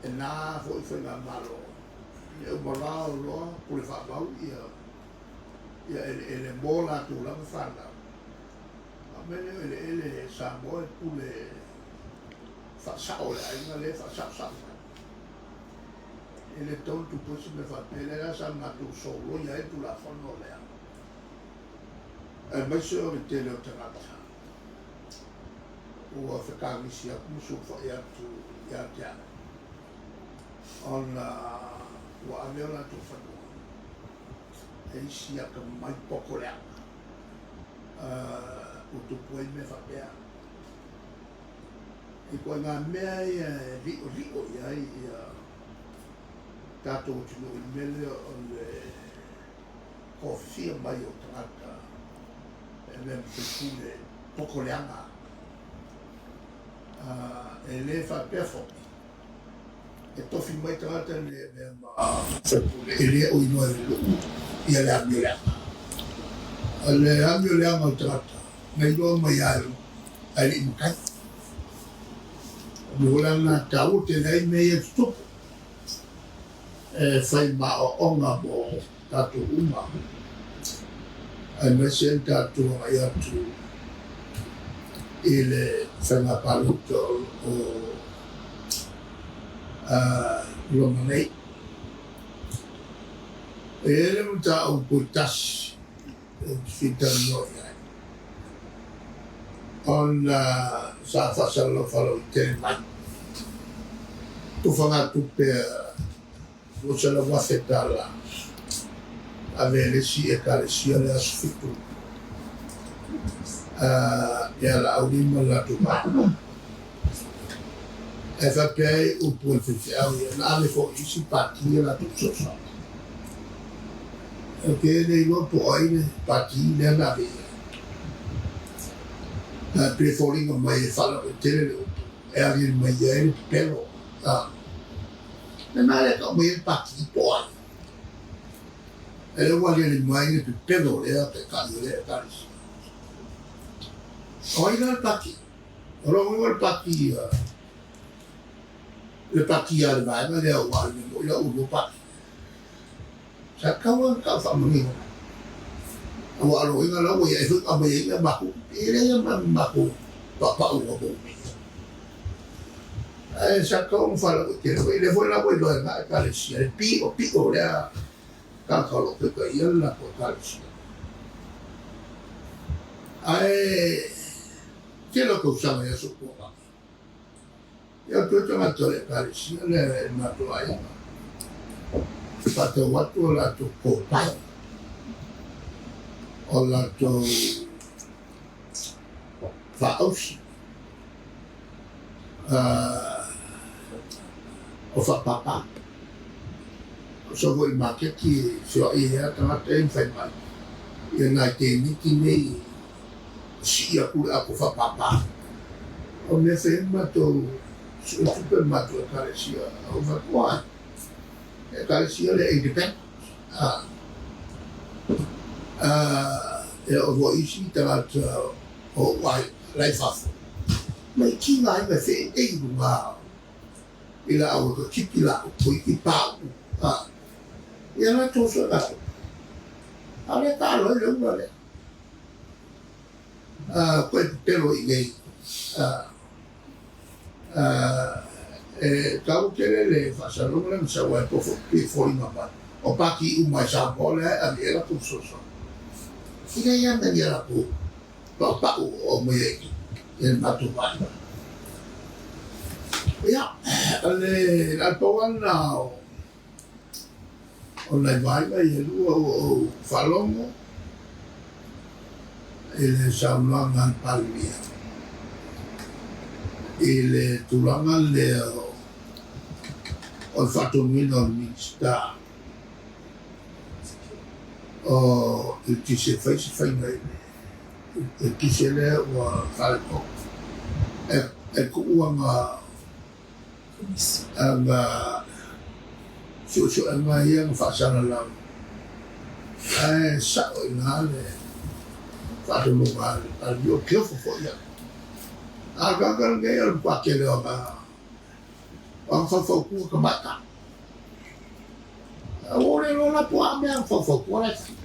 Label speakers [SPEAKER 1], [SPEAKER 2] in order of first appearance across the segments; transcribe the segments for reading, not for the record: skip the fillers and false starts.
[SPEAKER 1] E nā foi faigamalo e uma loa o loa pule faamau ia ia eleele mo latou lava fanau. A o mea lea o eleele Samoa e pule faasao e le aiga lea e faasaosao mai. E le tatau ona tupu ai se mea faapea, lea la sa matou soloia ai le Tulafono lea, aemaise o le tele o tagata ua fetagisi atu ma sulufai atu ia te au ona ua ave o latou fanua e isi atamamai poto leaga ua tupu ai mea faapea. I ituaiga mea ia e li'oli'o i ai ia tatou atunuu i le mea lea o le toafia mai o tagata e avea ma faipule poto leaga. E le faapea foi e tofi mai tagata nei e avea ma faipule e le o iloa e le nuu ia le amio leaga. O le amio leaga o le tagata na iloa mai lava e alii matai. O mea foi la na taua tele ai mea ia e tutupu e fai ma aoaoga mo tatou uma, aemaise le tatou agai atu i le faiga palota o loma nei. E i ai le mataupu e tasi ou te fia talanoa i ai, ona sa faasalalau faalauaitele mai tufagatupe a $200,000 ave e le isi Ekalesia le aso 7 ia Laauli ma le latou vaega. E faapea ai upu a le faifeau ia, na ave foi i isi pati a latou fesoasoani. Ou te le iloa po o ai le pati lea na ave i ai. Ae pei e foliga mai e faalauaitele le upu e aliali mai ai le pepelo. Lena lea e tau mai ai le pati po o ai. E le ua aliali mai le pepelo o lea taitai o lea Ekalesia. O ai la le pati? O lona uiga o le pati le pati a le vaega lea aua o le mea moni la ua lua pati. Sa tatau lava ona tau faamanino mai. Aua o lona uiga la ua i ai foi aumai ai ia matou e leai lava ma matou paupauga mo mea ia. Ae sa tatau ona faalauaitele foi, lea foi la ua iloa e lena Ekalesia le piopio o lea tagata o lo o taitaia le latou Ekalesia. Ae tele o tausaga i aso tuanai, Ia o toe tagata o le Ekalesia lea e matou aiga, faatau atu o latou kopai, o latou faaausi, o faapapa. O sau foi i le maketi e feoai ai lava tagata ia ma fai mai, ia nai teneti nei sii atu le ato faapapa. O mea fai ai matou sue tupe le matou Ekalesia o fai atu, ai, Ekalesia lea independent. E oo foi isi tagata o ou aiga la i fafo, mai tiga ai ma feʻeʻe i luga i laau e toeitiiti laau, toeitiiti pauu. Ia latou suega tupe. A o lea e taalo ai le ula lea. Koe pepelo i nei e taua tele le faasalalauga lea na sau ai po foi e foliga mai o pati uma i Samoa lea e ave i ai latou fesoasoani. E leai lava ma ni a latou paupau o aumaia i le matou vaaiga. Ia, o le pau lava lena o nai vaega ia e lua ua ou faalogo i le saunoaga a le Palemia i le tulaga lea o le faatonuina o le Minisita o Eletise e fai se faiga i le eletise lea ua faaletonu. E tuu ana Ana suesuega ia na faasalalau, ae sao i ina le faatonuga a le Palemia, o Keofa foi ia. A o le tagata lenei o le matua tele o ana O aga faufautua tamaitai. Ua ou le iloa la po o a mea aga faufautua la e fai.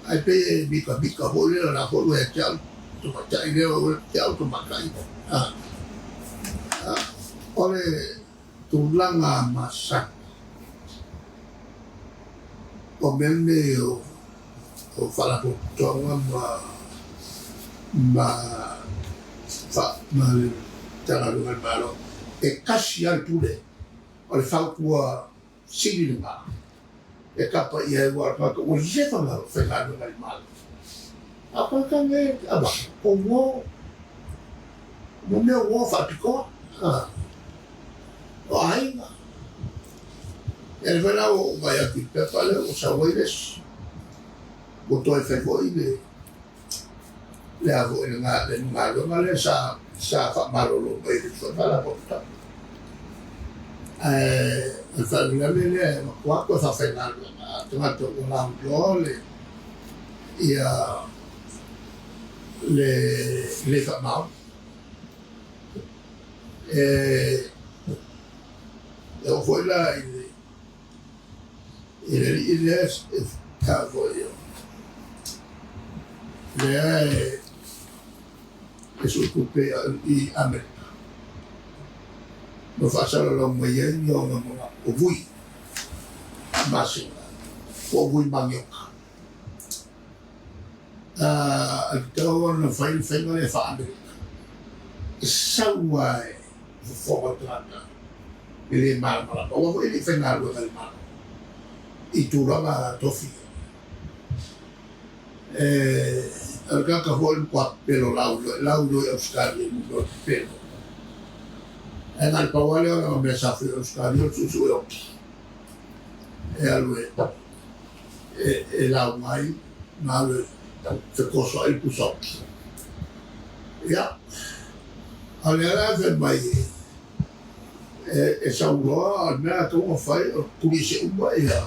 [SPEAKER 1] Ae pei e mikamika foi lea o la foi ua ia te au tamaitai lea ua ia te au tamaitai. O le tulaga masani o mea nei o faalapotopotoga ma ma le Matagaluega a le Malo, e tasi lava le pule o le fautua sili lena e kapa i ai aua o le tagata ua leva ona faigaluega i le Malo. A o tagata nei ava, o uo, mo mea uo faapitoa, o aiga. Ia lea foi la ua ou vaai atu i le pepa lea ua sau ai le isi, ua toe fai foi le le a foi le galuega lea sa faamalolo mai e le Faalapotopotoga. Ae o le faalavelave lea e matua toe faafaigaluega a tagata ua lauiloa le ia le le faamaoni. E e oo foi la i le i le alii lea e foi lea e e suetupe i Amerika ma faasalalau mai ai ni ona manatu o vui masina po o vui manioka. E tatau ona fai le faiga lea faa-Amerika e sau lava e fofoga o le tagata e le malamalama aua foi e le i faigaluega i le Malo i tulaga tofi. O le tagata foi le matua pepelo lauiloa i Ausetalia i mea o le pepelo. Ae na o le pau lava lea o lana mea sa fai i Ausetalia o le suesue oki e alu e lauga ai ma alu e fetosoai le pusa oki. Ia, a o lea la e fai mai e sau loa, o le mea e tatau ona fai o le tulise uma ia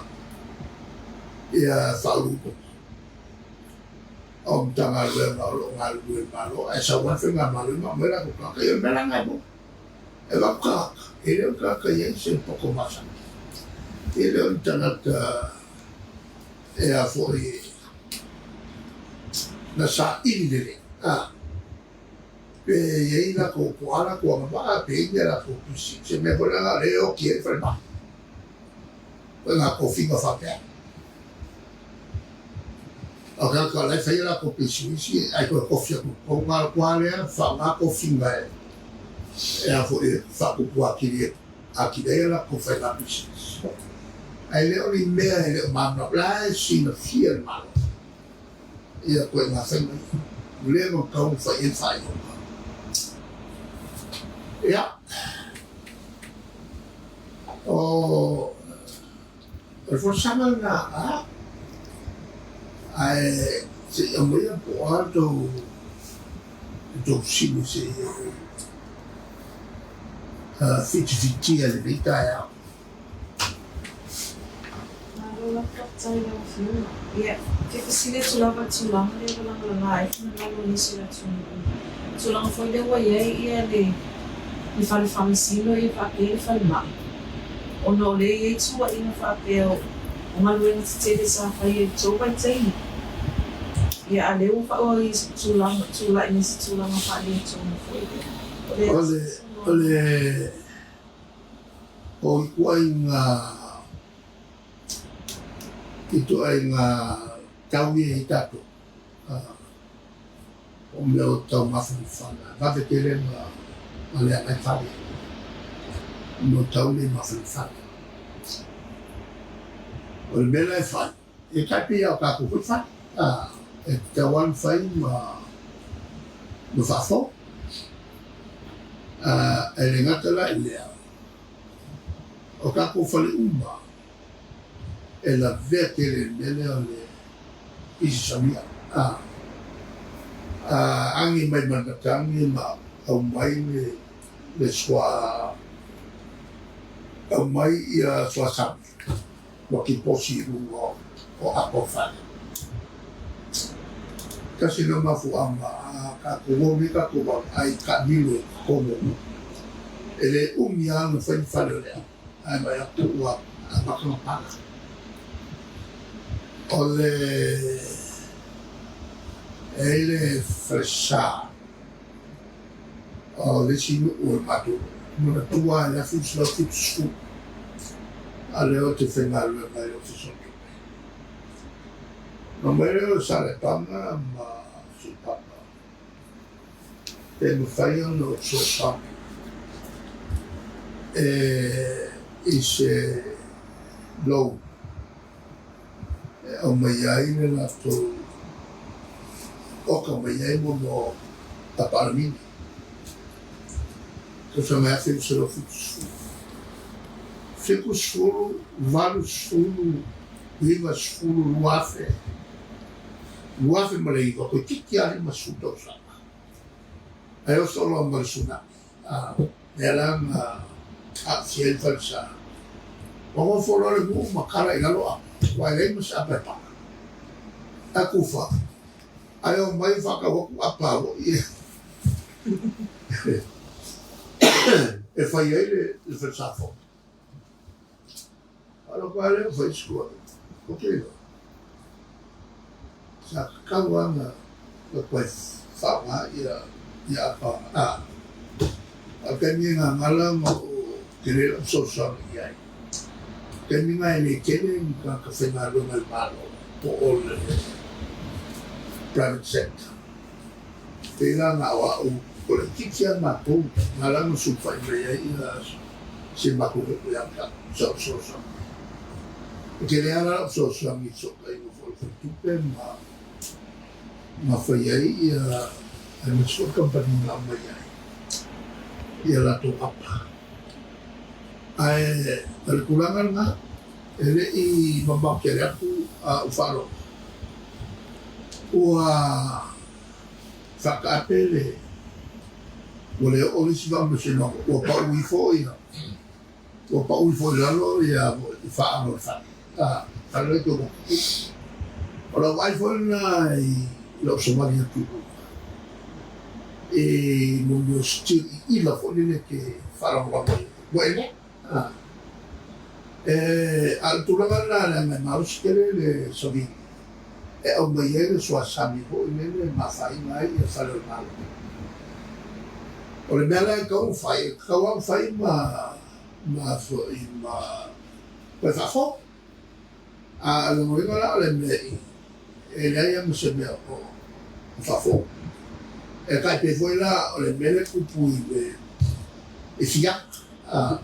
[SPEAKER 1] Faauluuluga o Matagaluega o lo o galulue i le Malo, ae sau lava le faigamalo ma aumai latou tagata. Ia o le mea la lena e maua. E avatu tagata, e le o ni tagata e i ai se poto masani, e le o ni tagata e a foi na saili lelei, a pe i ai latou po o a latou agavaa, pe i ai ni a latou tusi, se mea foi lea o lea e oti ai le falemai. O ngā tofiga faapea. O tagata o la e fai a latou pisinisi ae toe tofi atu i totonu na atu lava lea faaaoga tofiga e a foi e faatupu atili atili ai a latou faiga pisinisi. Ae le o ni mea e le o malamalama, o la e silafia e le Malo ia ituaiga faiga ia. Ua leva ona tatau ona fai i ai le faaiuga. Ia, o le folasaga lena a, ae se i aumaia po o a le tou fesili se i ou fitifitia i lenei taeao.
[SPEAKER 2] Malo lava faafetai i lau Afioga. Ia, fia fesili atu lava i le tulaga lea ua lagalaga ai finagalo o nisi o le atunuu. I le tulaga foi lea ua i ai ia le le fale faamasino ia faapea le falemai, ona o lea e i ai tuuaiga faapea o galuega tetele sa faia i le tou vaitaimi. Ia, a o lea ua faaauau i se tulaga, tulai mai se tulaga faaletonu foi lea. O le
[SPEAKER 1] O le, o le O ituaiga tau ia i tatou, o mea o tau mafanafana, vave tele ona leaga ai fale mo tau nei mafanafana. O le mea la e fai, e tai pei lava o tatou foi fale, e tatau lava ona fai ma faafou. E le gata la i lea, o tatou fale uma e lavea tele i le mea lea o le pisi samia. Agi mai ma le matagi ma aumai le sua, aumai ia suasami ua kiposi i luga o apo fale. Tasi lea mafuaaga. tatou o nei tatou vaavaai i taamilo i totonu o nuu. E le umi lava ona fai ni fale o le au, ae vaai atu ua amata ona pala. O le e i ai le falesa o le isi nuu o le matou nuu, manatua lava i le 1970, a o lea ou te faigaluega i le Ofisa o Tupe. Ona mai lea o Saleapaga ma Siupapa, pe mafai ona ou fesoasoani e i se loan e aumai ai le latou oka mai ai mo mo papa alamini. Tausaga 1970, 70, 80, 90, 2000, 2009, toeitiiti lava 50 tausaga, ae oso loa ma le tsunami, a, lea la na aafia ai le falesa. Ua nofo loa le nuu ma tala i lalo apa, aua e leai ma se apa e paka. Ae kufa, ae omai faatau atu apa foi e fai ai le falesa fou. Alu atu lava lea fai isi koa. Ou te iloa. Sa tatau lava ona toe faaaoga ia apa a. A o le taimi e gagala ma ou tele lau fesoasoani i ai. O le taimi lena e le tele ni tagata faigaluega a le Malo po o le private sector. Pei la na o au, o le itiiti lava matou, na ala ona sulufai mai ai si matou nuu ia te au, sa ou fesoasoani. E tele lava la lau fesoasoani i fesootaiga foi o le faletupe ma ma fai ai ia aemaise foi le kamupani na aumai ai ia latou apa. Ae o le tulaga lena, e le i mamao tele atu a ou faalogo, ua faataape le, ua le oo le isi faamasinoga, ua pau ifo ia, ua pau ifo i lalo ia faalo o le fale, a, fale la i tou motu. O lau vaai foi lena i lou savali atu i luga, i mo mea o steel iila foi lele e te faalagolago ai, ua ela. A, o le tulaga lena leaga e malosi tele le savili e aumai ai le suasami foi lele e afaina ai ia fale o le Malo. O le mea la e tatau ona fai, e tatau lava ona fai ma ma foi ma toe faafou. A o lona uiga la o le mea i e leai lava ma se mea o faafou. E tai pei foi la o le mea lea e tupu i le i Fiata. A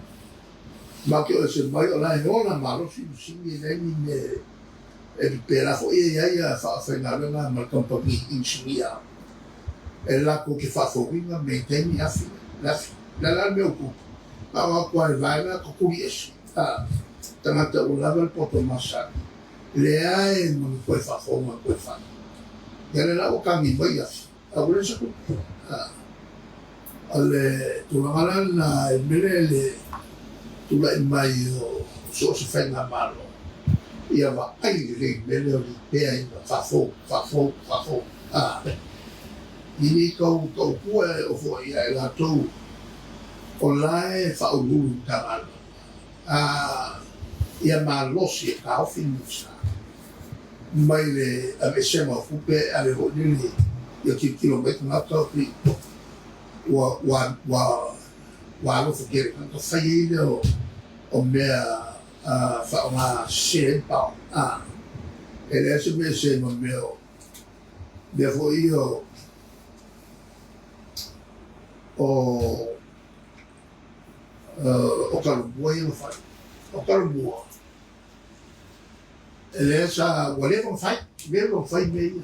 [SPEAKER 1] matou te o ese mai o la e ola malosi masini e leai ni mea e pepela foi e i ai ia faafaigaluega ma le kamupani inisinia e latou te faafouina maintain ni afi le afi. O le a la le mea ua tupu? Na o atu lava i le vaega tutuli ese a tagata ua lava le poto masani leai ma ni toe faafouga toe fai. Ia lea la ua tagi mai afi a ua leai se tupe. O le tulaga la lena e mele le tulai mai o so o se faigamalo ia vaai lelei i mea lea o lipea ina faafou, faafou, faafou. I le tau tautua e oo foi ia i latou o la e faauluulu i Matagaluega ia malosi e taofi le Minisita mai le aveesega o tupe e ave foi lele ia tilotilo mai tagata o pei ua ua ua ua alofa tele tagata fai ai lea o mea faaaoga sese ai le power e leai se mea ese ma mea o mea foi ia o o Kalomua ia na fai. O Kalomua, e lea sa, ua leva ona fai, leva ona fai mea ia.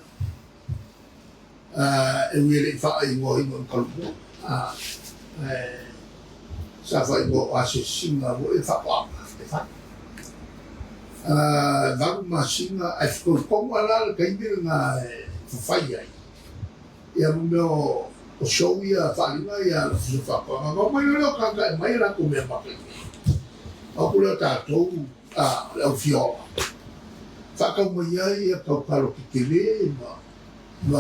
[SPEAKER 1] E ui e le i faaigoaina o Kalomua, ae sa faaigoa o asiasiga foi e faatoaga e fai. 8 masina, ae fitoitonu lava la le taimi lena e fafai ai. Ia mo mea o show ia faaaliga ia le Ofisa o Faatoaga, ona omai loa lea o tagata e aumai a latou mea mata i inei. O atu lea o tatou le au fiola, faatau mai ai ia tautalo tetele ma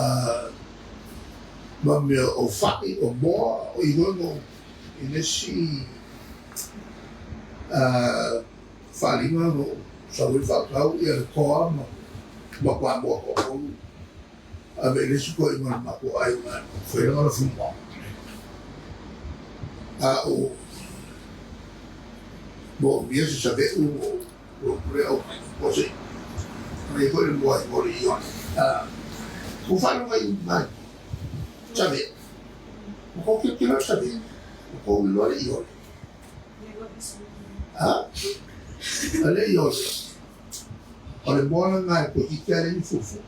[SPEAKER 1] Ma mea o fa'i, o moa, o igoigo i le isi faaaliga na ou sau ai faatau ia le toa ma pamoa toatolu ave i le isi toeaina o le matou aiga e fai lana lafumoā. A o moomia se save'u ona ou alu atu lea aumai o se aumai foi le moa i o le Ione. Ua faalogo ai mai save'u. Ua tou tilotilo i le save'u, ua tou iloa le iole. A le iole, o le moa lena e toeitiiti lava leai ni fulufulu.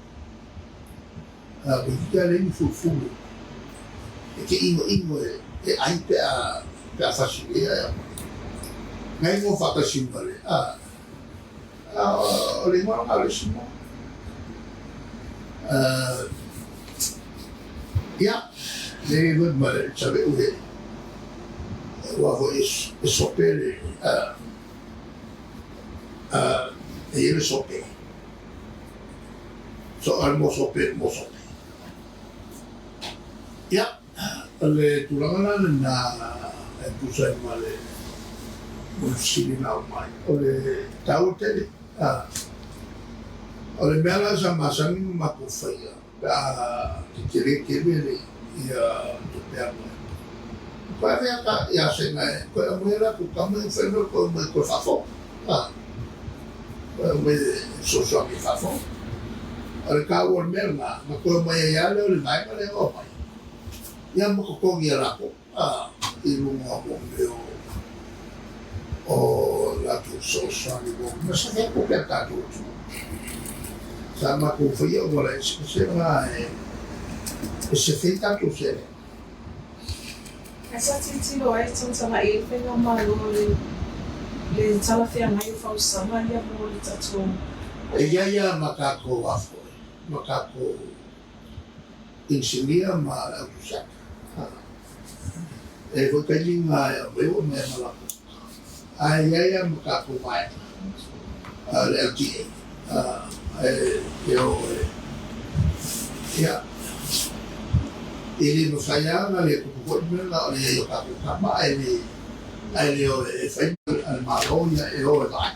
[SPEAKER 1] A toeitiiti lava leai ni fulufulu e te inoino e ai pe a fasi lelei ae aumai. Na igoa faatasi ma le a o le igoa lena o le isi moa. Ia, le foi ma le save'u e aua foi e sope le e i ai le sope. So, o le moa sope, moa sope. Ia, o le tulaga la lena e tusa ai ma le fesili na aumai, o le taua tele. O le mea la sa masani ma matou faia pe a tetele tele le ia tupe alu ai. Koe avea ka ia sena e koe aumai latou tama e fai mai koe aumai koe faafofoga. Koe aumai e fesoasoani e faafofoga. O le taua o le mea lena, na toe aumai ai lava lea o le vaega lea na aumai. Ia ma totogi e latou i luga o mea o latou fesoasoani mo ma sa fai tupe a tatou atunuu. Sa matou faia auala eseese na e sefe ai tatou seleni.
[SPEAKER 2] Ae sa tilotilo ai tagatagai ai le faigamalo le talafeagai o fausaga ia mo le tatou.
[SPEAKER 1] E i ai lava ma tatou afoi, ma tatou inisinia ma le autusiata. E foi taimi na e aumai ua aumai ma latou. Ae i ai lava ma tatou vaega, le LTA, e o e. Ia, e le mafai lava ona le tupu foi le mea lena o le i ai o tatou tama ae le o e fai a le Malo ia e o e vaai.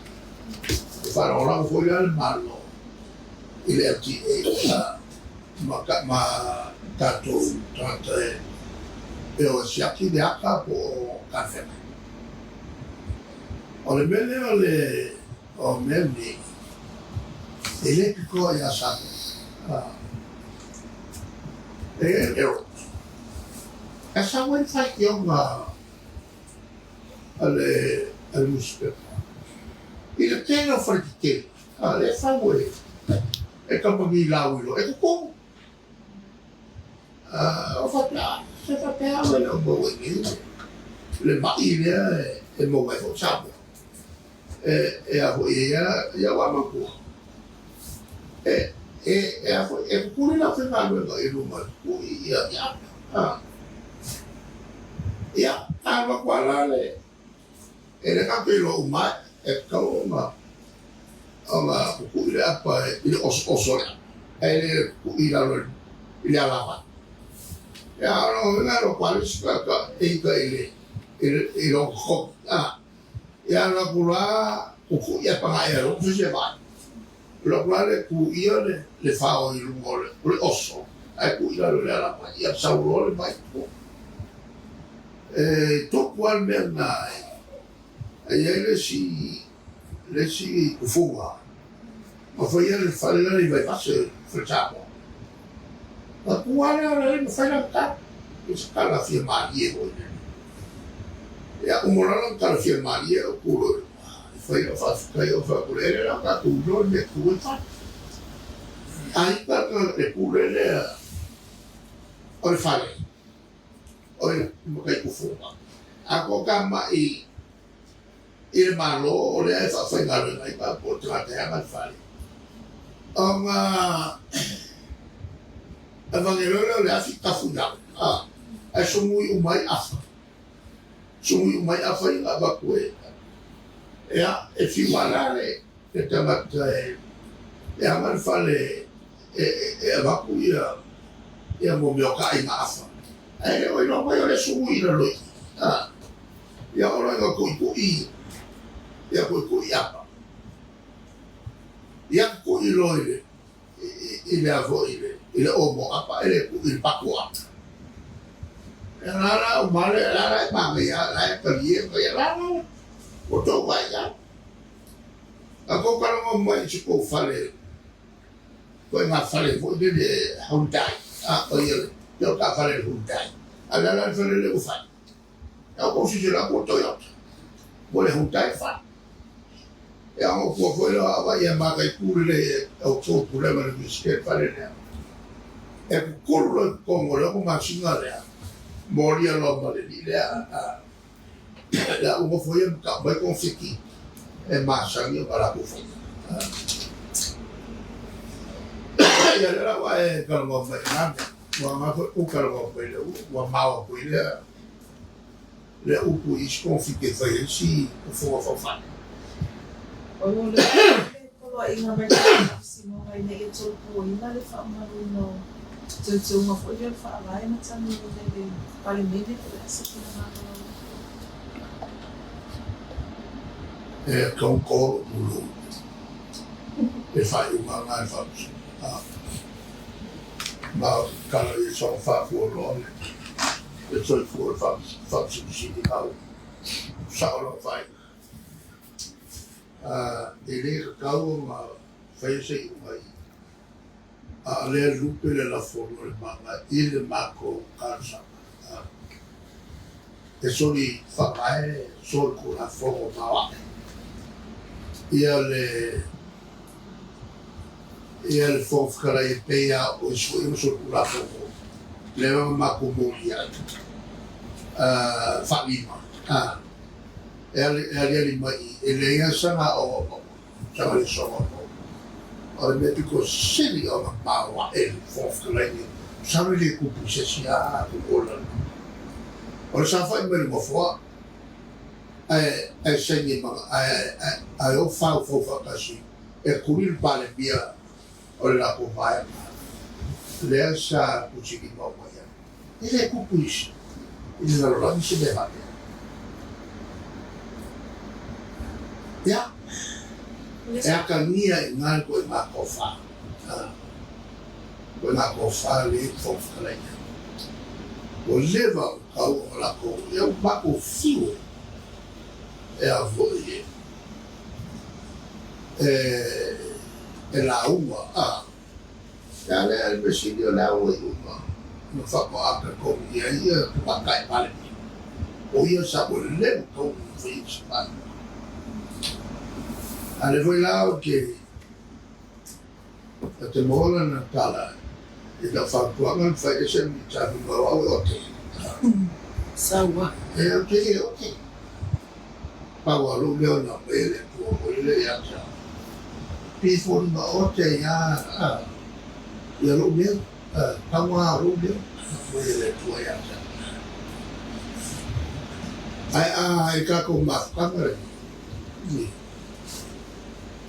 [SPEAKER 1] E faalagolago foi la le Malo i le LTA ma tatou tagata e o e siaki le ata po o talafeagai. O le mea lea o le o mea nei, e le pitoa ia Samoa. E error. E sau ai le faitioga a le nusipepa i le tele o fale tetele, lea e fau e kamupani lauiloa, e totonu. O faapea, se faapea au e le o maua i nei le mai lea e maua ai foi Samoa. E a foi e ia ua manatua. E a foi, e kukuli lau faigaluega i luga e kukui ia apa. Ia, a alu atu lava la le, e le tatou iloa uma e tatau ona kukui le apa i le osooso o le apa. Ae le kukui i lalo i le alavai. Ia, o lona uiga e alu atu lava le isi tagata e ita i lona totogi. Ia alu atu la kukui ae pagae e logo se vaai. Alu atu la le tuia le fao i luga o le oso, ae tuu i lalo i le alavai. Ia sau loa le vai i tua. E tupu lava le mea lena e i ai le isi tufuga ma faia le fale lea i Vaivase, fale Samoa. Na tu lava lea o le mafai lana tala. I se tala fia malie foi lele. Ia, uma loa lana tala fia malie o tu loa i luga. E fai lau faafetai o faapea, e le la o tatou iloa le mea e tu ai fale. A ita le pule lea o le fale, o le matai tufuga. A ko ka mai i le Malo o lea e faafaigaluega ai pa po o le tagata e aga le fale. Ona avage loa lea o le afi tafu i lalo. Ae sugui uma ai afa. Sugui uma ai afa ia na avatu e. Ia, e fiu lava la le tagata e aga le fale e avatu ia mo mea o taaiga afa. Ae le o iloa mai o le sui i lalo i i. Ia o loa ina tuitui, ia tuitui apa. Ia tui loa i le i le a foi i le omo apa e le tui i le paku apa. Ia la la o male la la e manaia la e talie ma ia la la o tou vaai i ai. A kou kalaga mai i se kou fale koe ngā fale foi lele Hyundai a o ia le le o ka fale le Hyundai. A le la le fale le ua fai. Ia o kou sisi la ua Toyota. Mo le Hyundai fai. Ia o kua foi la ava ia mataitu lelei e outou pule ma le Minisita fale lea. E kukulu loa i totonu o le ono masina lea, molia loa ma le alii lea le a ou nofo ia ma tau mai konfeti e masani ona latou faia. Ia lea la ua e talanoa mai i na mea, ua aoga foi kou talanoa mai i le ua mao atu i lea le upu i isi konfiti e fai ai isi fofoga faufale.
[SPEAKER 2] O le poloaiga mai le Faamasinoga ina ia tolopoina le faamamaluina o teuteuga foi lea o le Faavae na talanoaina i le Palemene po o le a se finagalo lau Afioga.
[SPEAKER 1] E taugata lou pulou i le faaiuga lena a le Faamasinoga. Ma o se tala ia soona faafua loa le soifua o le Faamasino Sili na ua sao lau faaiuga. E le tatau ona faia se iuga i a o lea lupe le lafo o le maga i le matou talosaga. E soli faavae, soli tulafono maoae. Ia le ia le Fofoga Fetalai e pei lava o isi foi ona soli tulafono lea na matou molia ai faalima e aliali mai i e leai lava sana o sana lesona o o le mea pito sili ona maoae le Fofoga Fetalai nei masalo e le tupu i se isi lava atunuu o le lalolagi. O le saofai mai le nofoa ae ae saini ae ae o faufau faatasi e tuli le Palemia o le latou vaega lea sa tusilima uma i ai. E le tupu i le lalolagi se mea faapea. Ia, e atagia i ina le ituaiga tofa, ituaiga tofa lea i le Fofoga Fetalai nei. Ua leva ona tau ona latou, ia ua matou fiu e a foi e lauga a. Ia lea le mea sili o le a ua iu ina faatoa talitonu i ai ia Tamaitai Palemia, o ia sa ua leva tau ona faia se Palemia. A lea foi la ou te ou te maua lana tala i lau fautuaga na fai ese le Minisita fai mai o au e ote.
[SPEAKER 2] Saua.
[SPEAKER 1] E ou te le ote. Pau lava lou leo na aumai e le Atua foi lea ia te au. Pei foliga ote ia ia lou leo, pau lava lou leo na aumai e le Atua ia te au. Ae a i tatou mafutaga lenei,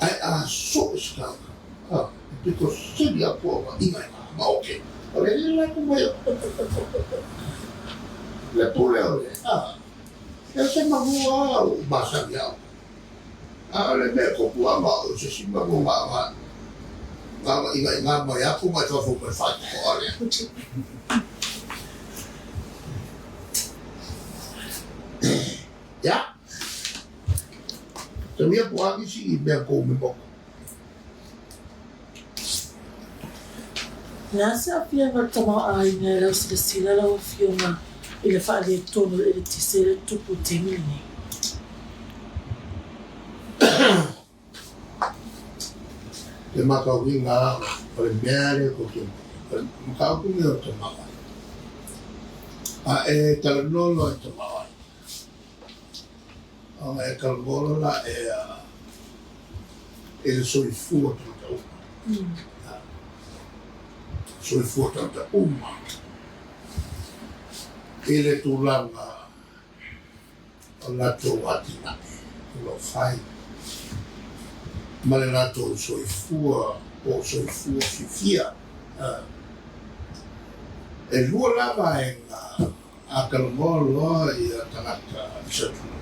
[SPEAKER 1] ae a so o se tagata, e pito sili atu ona igaina ma ote, o le lele atu mai o le pule o le, E se manu a ua masani au. A o le mea tupu a ma o se isi manu ma ma ma inga mai atu mai fafo mai faatoa lea. Ia. Te mea po a nisi i mea kou me moko.
[SPEAKER 3] O le a se aafiaga o le tamaoaiga i lau silasila lau Afioga i le faaletonu o le eletise lea e tupu i le taimi lenei?
[SPEAKER 1] Te matauina o le mea lea tou te o le mataupu lenei o le tamaoaiga. A e talanoa loa i le tamaoaiga, ona e talanoa loa la e i le soifua tagata uma. Soifua tagata uma i le tulaga o latou atinae o lo o fai ma le latou soifua po o soifua fiafia. E lua la vaega a talanoa loa ia tagata i se atunuu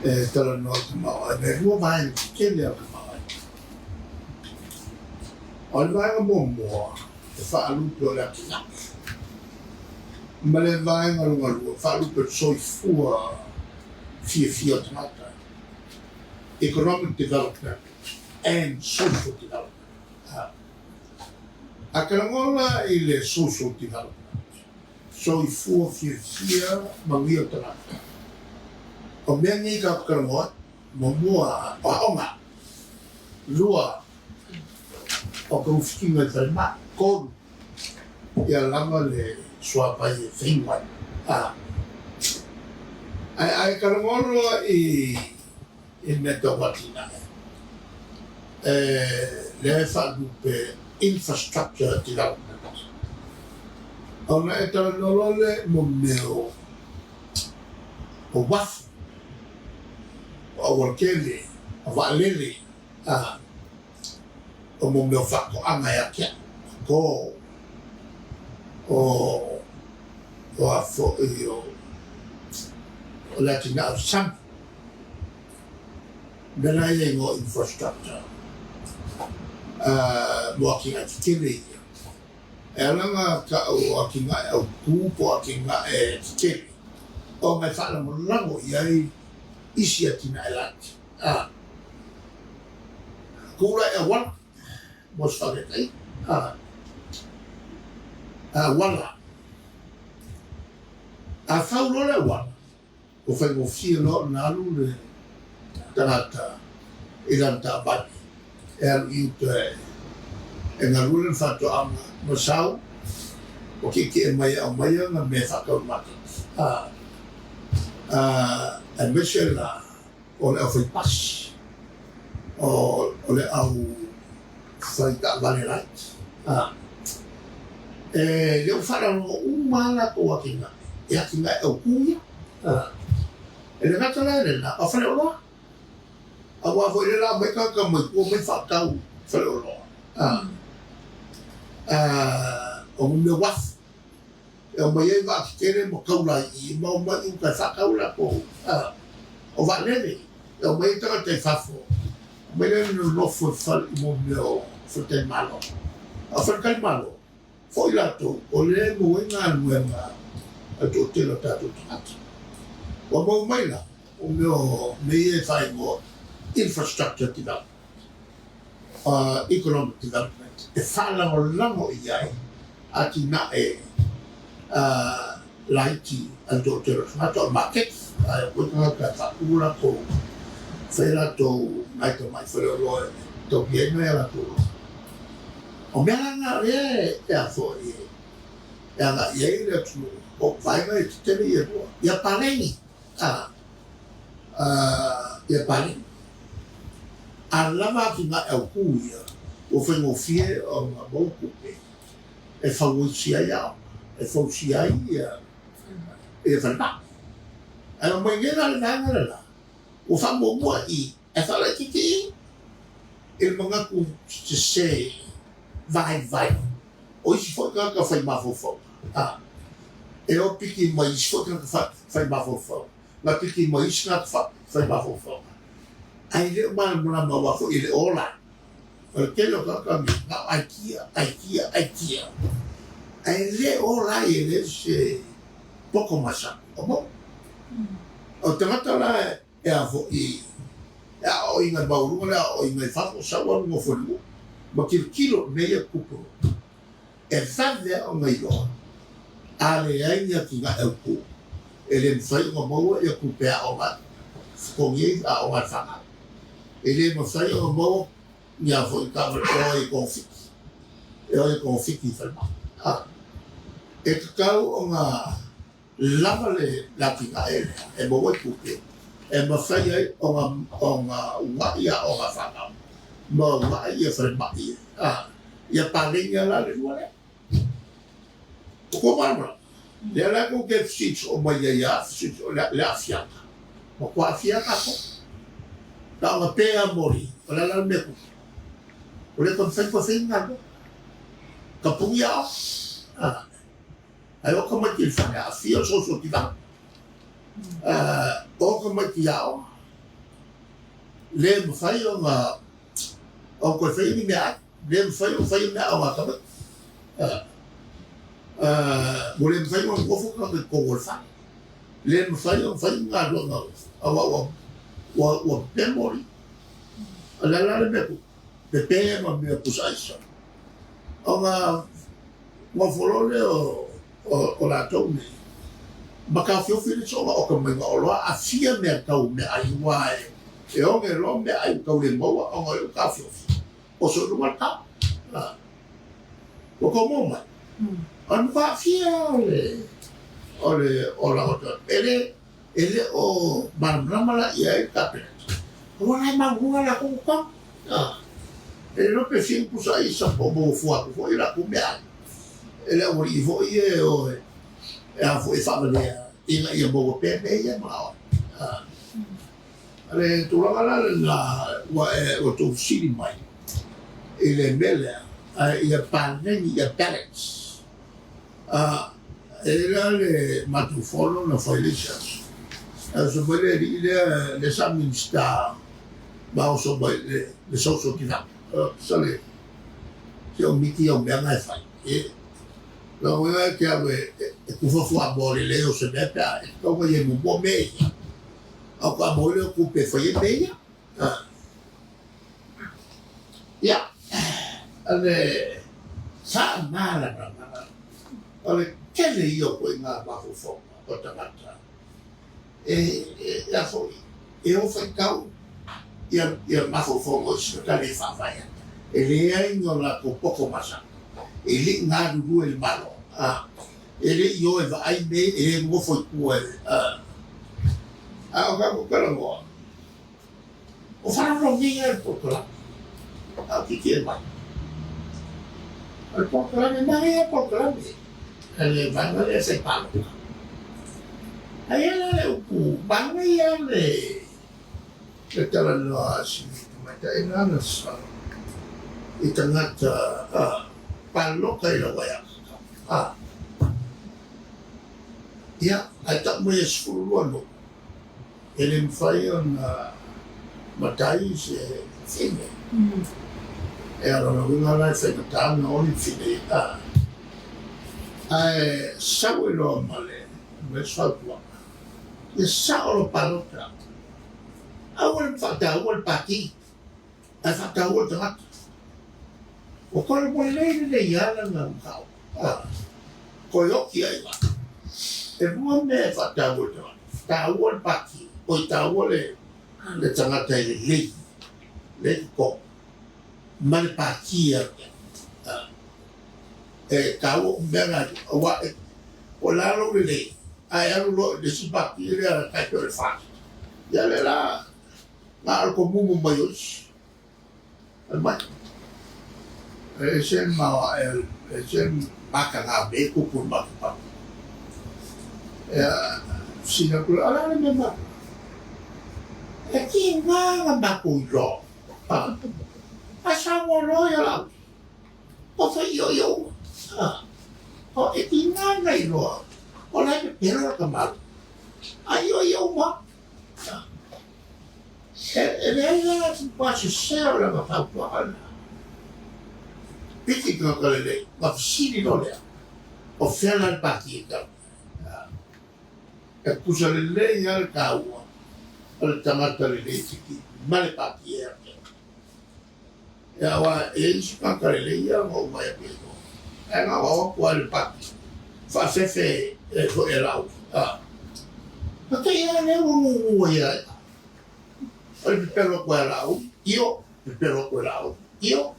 [SPEAKER 1] e talanoa i le tamaoaiga. E lua vaega tetele a le tamaoaiga. O le vaega muamua e faalupe o le atinae, ma le vaega lona lua e faalupe o le soifua fiafia o tagata, economic development and social development. A talanoa la i le social development, soifua fiafia manuia o tagata, o mea nei tatou te talanoa ai, muamua o aoga, lua o togafitiga i falemai, tolu ia lava le suavai e feinu ai. Ae a e talanoa loa i i mea tau atinae, lea e faalupe infrastructure development. Ona e talanoa loa lea i mo mea o uafu, o aualatele, o vaalele, o mo mea o faatoaga e atiae, o o o a foi o le atinae o le sami. Mea la ia i igoa infrastructure mo atinae tetele ia. E ala ona tau o atinae autu po o atinae tetele ona e faalagolago i ai isi atinae laiti. Kula e auala mo se faataitaiga. Auala. A fau loa le auala, ua faigofie loa ona alu le tagata i lana taavale e alu i uta e galue lana faatoaga ma sau ua tietie mai e aumai ana mea e faatau i le maketi. Aemaise la o le aufaipasi, o le au fai taavale laiti. E le o faalalogo uma lava latou atinae, e atinae autu ia. E le gata la i lena, o faleoloa. Aua foi le la mai tagata mai tua mai faatau faleoloa. O mea uafu. E omai ai vaa tetele ma taula i i, ma omai i uta e faatau latou o vaalele. E omai ai tagata i fafo, omai lea nonofo i fale i mo mea o faletalimalo. A o faletalimalo, foi latou, o lea e maua ai galuega a le toatele o tatou tagata. Ua maua mai la, o mea o mea ia e faaigoa infrastructure development, economic development, e faalagolago i ai atinae laiti a le toatele o tagata, o le maketi, ae aua tagata e faatu latou, fai latou nai tamai faleoloa e taulia ai nai a latou loa. O mea la na o lea e a foi e agai i ai le atunuu, o vaega e tetele ia e lua. Ia paleni, ia paleni. A lava atinae autu ia, ua faigofie ona maua tupe e fausia ai aoga, e fausia ai ia falemai. Ae omai nei la le vaega le la, ua faamuamua i e faalaitiiti i le manatu sese vaivai o isi foi tagata fai mafaufauga. E o piki mai isi foi tagata fai mafaufauga, na piki mai isi tagata fai mafaufauga. Ae le o malamalama aua foi e le o ola. O le tele o tagata nei, na o aikia, aikia, aikia. Ae le ola ai e le se poko masani. O mo. O tagata la e a foi e aoaoina i maualuga le aoaoina i fafo, sau alu nofo i le nuu, ma tilotilo i mea ia tupu. E vave lava ona iloa, a leai ni atinae autu, e le mafai ona maua ia tupe aoga ai, totogi ai aoga a le fanau. E le mafai ona maua ni a foi taavale e o ai e togafiti, e o ai e togafiti i falemai. E tatau ona lava le atinae lea e maua ai tupe e mafai ai ona ua'i aoga a fanau ma ua'i ia falemai ia paleni lava la le lua lea. O kou malamalama, lea la tou te fesili soo mai ai a fesili soo le aafiaga, matua aafia lava tatou. Na ona pe lava moli, o le a la le mea tupu? Ua le toe mafai ona toe fai ni galuega. Tapuni aoga. Ae o tamaiti i le fale aafia o le sosotivaga. O tamaiti i aoga, le mafai ona toe faia ni meaai, le mafai ona faia meaaoga a tamaiti. Ua le mafai ona nonofo tagata i totonu o le fale, le mafai ona fai ni galuega aua ua pepe moli. O le a la le mea tupu? Pepe ma mea pusa aisa. Ona nofo loa lea o latou nei ma taofiofi le soona oka mai ga oloa aafia mea tau meaai aua e oge loa meaai ua tau le maua ona o lea ua taofiofi oso i luga le tau. Ua tou maua mai? O le matua aafia o le olaga o tagata. E le o malamalama la i ai le Kapeneta, aua la e maualuga latou totogi. E le iloa pe fia ni pusa aisa po o maua fua atu foi latou meaai e le aualii foi ia e o e a foi e faavalea ina ia maua pea mea ia e manao ai. O le tulaga la lena ua e ua tou fesili mai i le mea lea, ae ia paleni, ia balance. E i ai la le matou fono na fai le isi aso, ae oso mai le alii lea, lea sa Minisita ma oso mai i le social development. Sole, se o miti au mea na e fai. E, lona uiga e te alu e tufa fuamoa lelei o se mea pe a e tatau ona i ai muamua mea ia. A o ka maua lea o tupe e fai ai mea ia. Ia, o le faamalamalamaga, o le tele ia o ituaiga mafaufauga o tagata e a foi, e o faitau ia mafaufauga o isi tagata le faavae ai. E leai ni o latou poto masani, e le i galulue i le Malo, e le i o e vaai mea, e le nonofo i tua e, a o tatou talanoa, O faalogologo ia le polokalame, a o tietie mai. O le polokalame, manaia le polokalame a le vaega lea fai palota. Ae i ai la le upu, manaia le talanoa a si tamaitai lena na sau i tagata palota i lau aiatatau. Ia, ae tau mai e 12 nuu. E le mafai ona matai se fafine. E ala lona uiga la e faigata ona oli le fine a. Ae sau ai loa ma le isi fautuaga, ia sao lau palota, aua le faataua le pati, ae faataua le tagata. Ua toe ua lelei lelei lava lana mataupu. Toe oti ai la. E lua mea e faataua e le tagata, taua le pati, oi taua le le tagata e lelei, lelei totogi, ma le pati e alu i ai. E taua uma mea na e lua, aua o le a lou lelei, ae alu loa i le isi pati lea tai pei o le FAST, ia lea la na o le tomumu mai o isi. Fai mai, e ese le maoae, e ese le mataga mea e tupu i le matou papa. Ia, fesili atu lea, o le a le mea matou? E tiga ona matou iloa, ae saunoa loa ia Laauli, ua fai ioio uma. E tiga ona iloa, o la e pepelo le tamalu, ae ioio uma. E leai la se matua sese o lana fautuaga lena. Piki tagata lelei, ona fesili loa lea, o fea la le pati e tau ai? E tutusa lelei lava le taua o le tagata lelei tiki ma le pati e alu ai. Ia, aua e i ai isi tagata lelei ia na ou vaai atu i ai, ae na o atu lava i le pati faafefe foi e lau. Na te i lava lea ua gugu ai ia ia. O le pepelo atu e lau, io, pepelo atu e lau, io.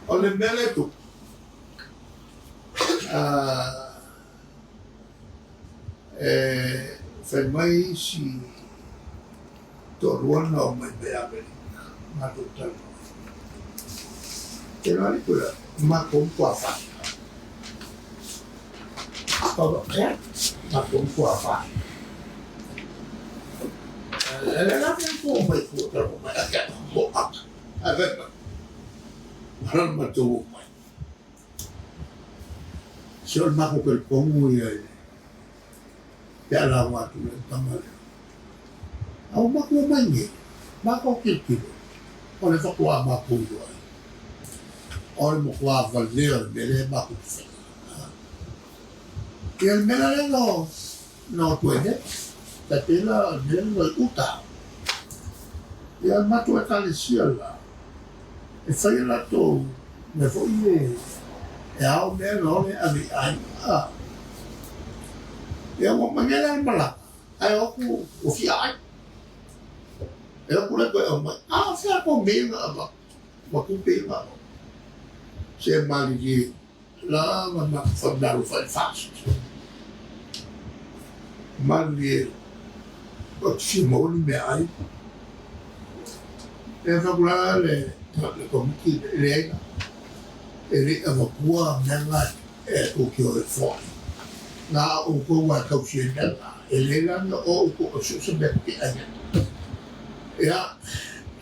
[SPEAKER 1] O le mea lea e tupu, e fai mai isi toalua na omai mai Amerika, matou talanoa. Ke loa le tulaga, matou matua fai. Ea, matou matua fai. E le la mea po mai tua talanoa mai, a ke mo aka. Ae fai mai, ala matou omai. Se o le makou talitonu ia i le pe a lauga atu i le tama lea. A ua matou omai nei, matou tilotilo, o lea faatoa matou iloa ai, o le matua valea o le mea lea matou te faia. Ia le mea la lea na o atu ai nei, tai pei la o le mea lea na i uta. Ia le matou Ekalesia la, e fai a latou mea foi ia e ao mea na ole ave i aiga. Ia ua omai nei la le malaga, ae o atu ua fia ai. E o atu la toe aumai, a o fea tou mea ia na avatu, ma tupe ia na avatu. Se malilie la na matou faamalo fai fast. Malilie ou te fia maua ni meaai. E fai atu la le le komiti e leai la, e le i avatua mea na e tou te o e foai. Na a outou lava e tausi ai mea na, e leai la ni o outou e so o se mea tou te ai ai. Ia,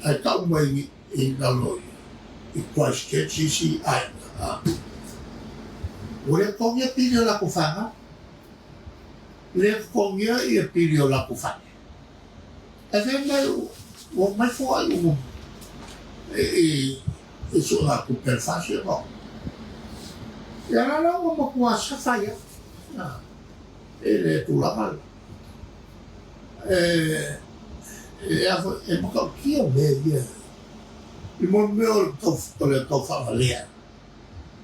[SPEAKER 1] ae tau mai i lalo i Christchurch isi aiga, ua le totogia pili o latou fanau, le totogia ia pili o latou fale. Ae fai mai ua omai foai uma i suegatupe a le FAST ia ma Ia la la ua matua safa ai lava i le tulaga lea. E a foi, e matautia mea ia i mo le mea o le tau faavalea,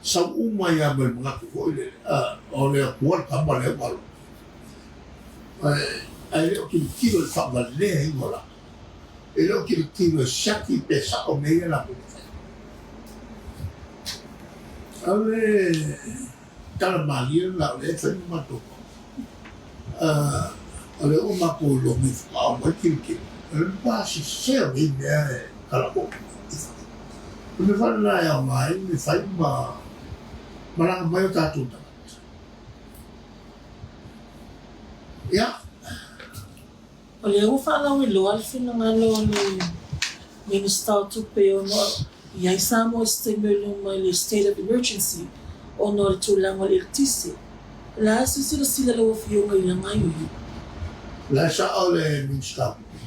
[SPEAKER 1] sau uma ai lava ma le manatu foi lele, o le Atua le tama lea ua alu atu. Ae le o tilotilo i le faavaleaina o latou. E le o tilotilo e siaki pe sao mea ia latou te faia. O le tala malie lena o lea e fai ma matou mau. O lea ua matou iloa mai faatoa omai tilotilo, o le matua sese o nei mea e talanoa mai i fafo. O le mea foi lena e aoga ai le fai ma malaga mai o tatou tagata. Ia.
[SPEAKER 3] O lea ua faalauiloa le finagalo o le Minisita o Tupe ona i ai Samoa i se taimi o i luma i le State of Emergency ona o le tulaga o le eletise. O le a se silasila lau Afioga i lana gaoioiga?
[SPEAKER 1] O la e sao le Minisita o Tupe,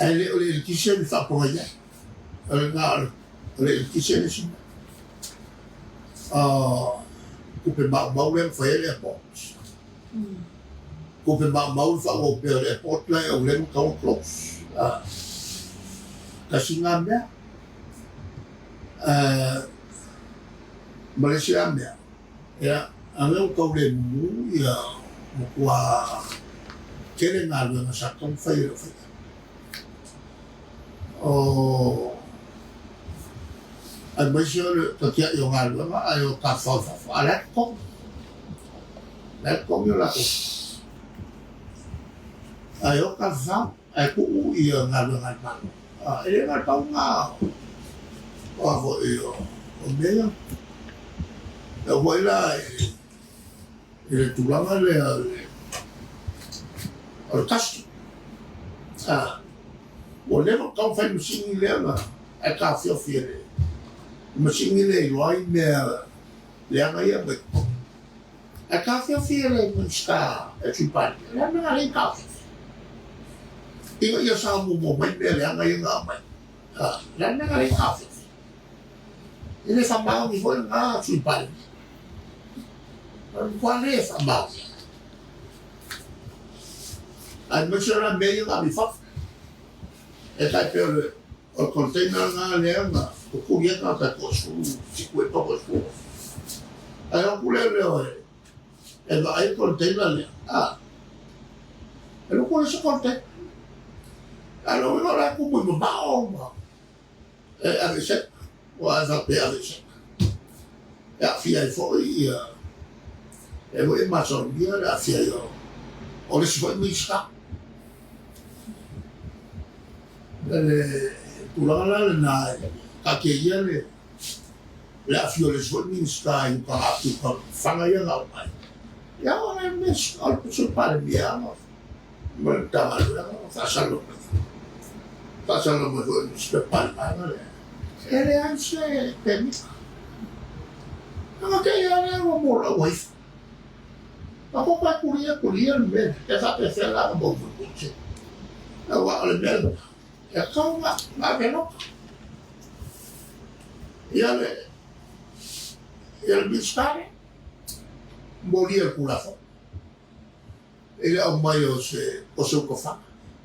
[SPEAKER 1] ae le o le eletise na faapogai ai. O le na o le eletise le isi mea. O tupe maumau lea na fai ai le airport. Tupe maumau le faaauau pea o le airport la e ua leva ona tatau ona close. Tasi lena mea. Ma le isi la mea, ia, a lea ua tau le mumu ia matua tele galuega sa tatau ona fai e le faia. O aemaise o le tatiai o galuega ae o tafafao i fafo, a o la e totogi. La e totogi o latou tupe. Ae o tafafao, ae tuu ia galuega a le Malo. E le na o le pau lena o a foi o mea ia. E oo foi la i le tulaga lea o le custom. Ua leva ona tatau ona fai le masini lea na ae taofiofi e le masini lea e iloa ai mea leaga ia aumai totonu. Ae taofiofi e le Minisita e le Sui Palemia, o le a le mea na ala ai ona taofiofi? Ina ia sao muamua mai mea leaga ia na aumai. O le a le mea na ala ai ona taofiofi? E le faamaoni foi lena Sui Palemia. O le matua le faamaonia. Aemaise la mea ia na ave i fafo. E tai pei o le o le container lena lea na tutuli ai tagata e toasefulu fitu e toasefulu. Ae o atu lea leo e e vaai le container lea, a, e loko le se container. Ae o lona uiga o la e tumu i mamao ma e aveesea. Ua e faapea e aveesea. E aafia ai foi ia e foi e masalomia le aafia ai o le isi foi Minisita. O le tulaga la lena e taatia ia le aafia o le isi foi Minisita i uta atu i fana ia na aumai. Ia o le mea o le Sui Palemia ma le Matagaluega ma faasalaulau mai. Faasalaulau mai foi i le pepa a le vaega lea. E leai se pemita. Aga te ia lea ua mo lau ifo. A ko pa kulia kulia le mea e faapefea la ona mau foi. Aua o le mea lena, e tatau ona ave loka. Ia le ia le Minisita lea, molia le Tulafono i le aumai o se o se utofaga.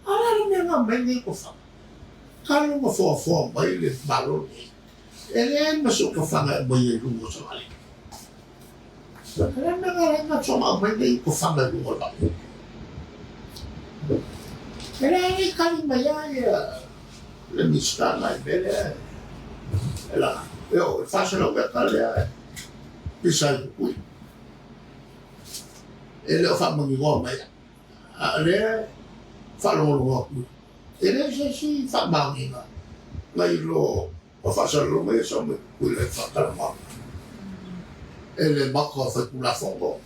[SPEAKER 1] A o le a le mea na aumai ai lenei utofaga? Talu ona foafoa mai le Malo lenei, e leai ma se utofaga e aumaia i luga o se vaalele. O le a le mea na ala ai ona soona aumai nei utofaga i luga o le vaalele? E leai e tali mai lava ia le Minisita na i le mea lea e laga. E oo i le 400 eka lea e pisa ai Pupui. E le o faamaninoa mai, a o lea e faalogologo atu, e leai se isi faamaoniga nai lo o faasalalauga ia sa aumai Tutuila i faatalanoaga e le Maota o Faitulafono,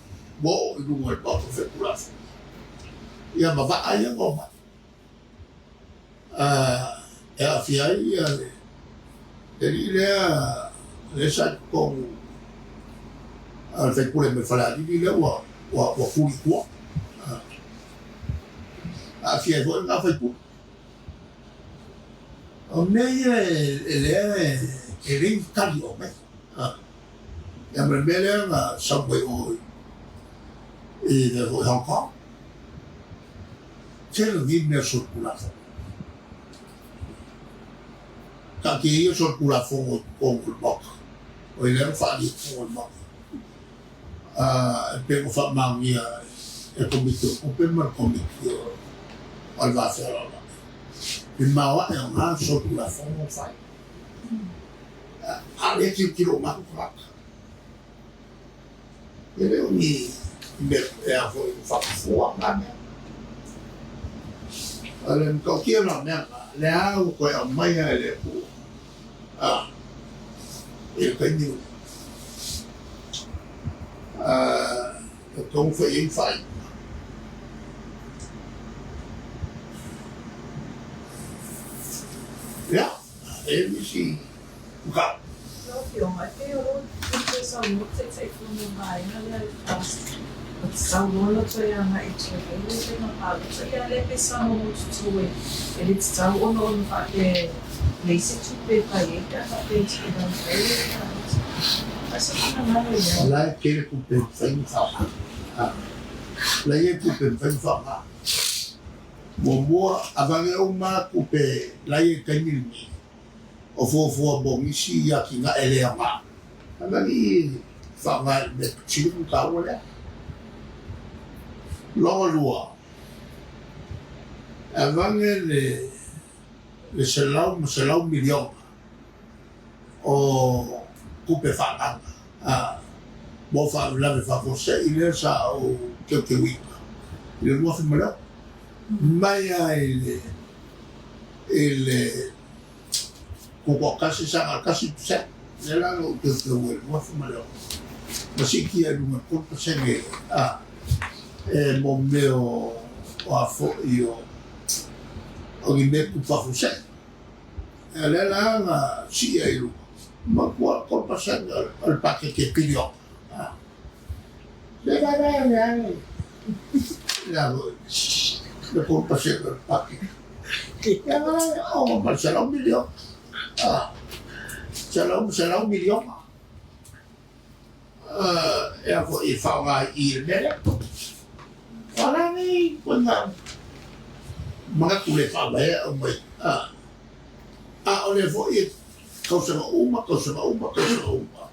[SPEAKER 1] ua oo i luga o le Maota o Faitulafono. Ia ma vaa ia na omai e aafia ai ia le alii lea lea sa i totonu a le faipule mai Falealili lea ua ua tuli i tua. Aafia ai foi lena faipule. O mea ia e lea e leai ni tali o aumai. Ia ma le mea lea na sau mai o i le foi Hong Kong. Tele nei mea solitulafono. Taatia ia solitulafono i totonu o le Maota. O i lea na faaalia i totonu o le Maota. E pei ona faamaonia e le Komiti o Tupe ma le Komiti o le Va Fealoaloai. I le maoae o na solitulafono na fai. A o lea e tilotilo uma atu tagata. E le o ni mea e a foi faapufua na mea. O le matautia la o mea na, lea ua toe aumaia e le Atua i le taimi lenei. E tatau ona fai i ai ni faaiuga. Ia, e i ai nisi mataupu.
[SPEAKER 2] Lau Afioga, e pei o lou toe saunoa Taitaifono i vaega lea i le FAST, ua tatau loa ona toe agai i tua i ai le faiga palota. Ia lea pei sa maumaututu e le tatau ona ona faapea e leai se tupe e fai ai pe a faapea e tulaga mai le palota. A o se finagalo i ai.
[SPEAKER 1] O la e tele tupe e mafai ona faaaoga. O la e i ai tupe e mafai ona faaaoga. Muamua, avane uma tupe la e i ai i le taimi lenei, o fuafua mo nisi atinae le aoga. Agalii e faaaoga i le mea sili ona taua lea. Lona lua, e avane le le $100 miliona o tupe faaagaga mo faalavelave faafuasei lea sa ou teuteuina i le 2006 mai lava i le i le 1.1 saga 1%, lea la na ou teuteu ai i le 2006, ma siitia i luga i le 3% a, e mo mea o a foi o, o ni mea tupu faafuasei. E lea la na sii ai i luga, ma ua 3% o le paketi e piliona. Le vaevae lea le a foi le 3% o le paketi. Ia oo ma le $100 miliona. $100 miliona. E a foi e faaaoga i i le mea lea. O la nei koina manatu le faavaea aumai. A o lea foi e tausaga uma, tausaga uma, tausaga uma.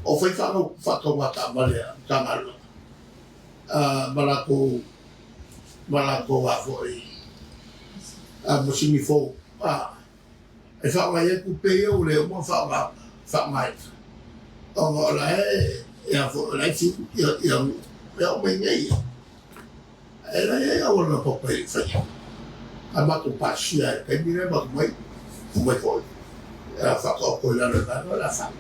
[SPEAKER 1] O fai faatauga taavale a Matagaluega ma latou ma latou a foi masini fou e faaaoga ai tupe ia ua le uma ona faaaoga faaaogaina ona o la e e a foi o la e fiu ia ia mea uma i nei e la e auala na papa i faia a matou pasia i le taimi lea matou mai mai foi a faataoto i lalo i vaega o le a fai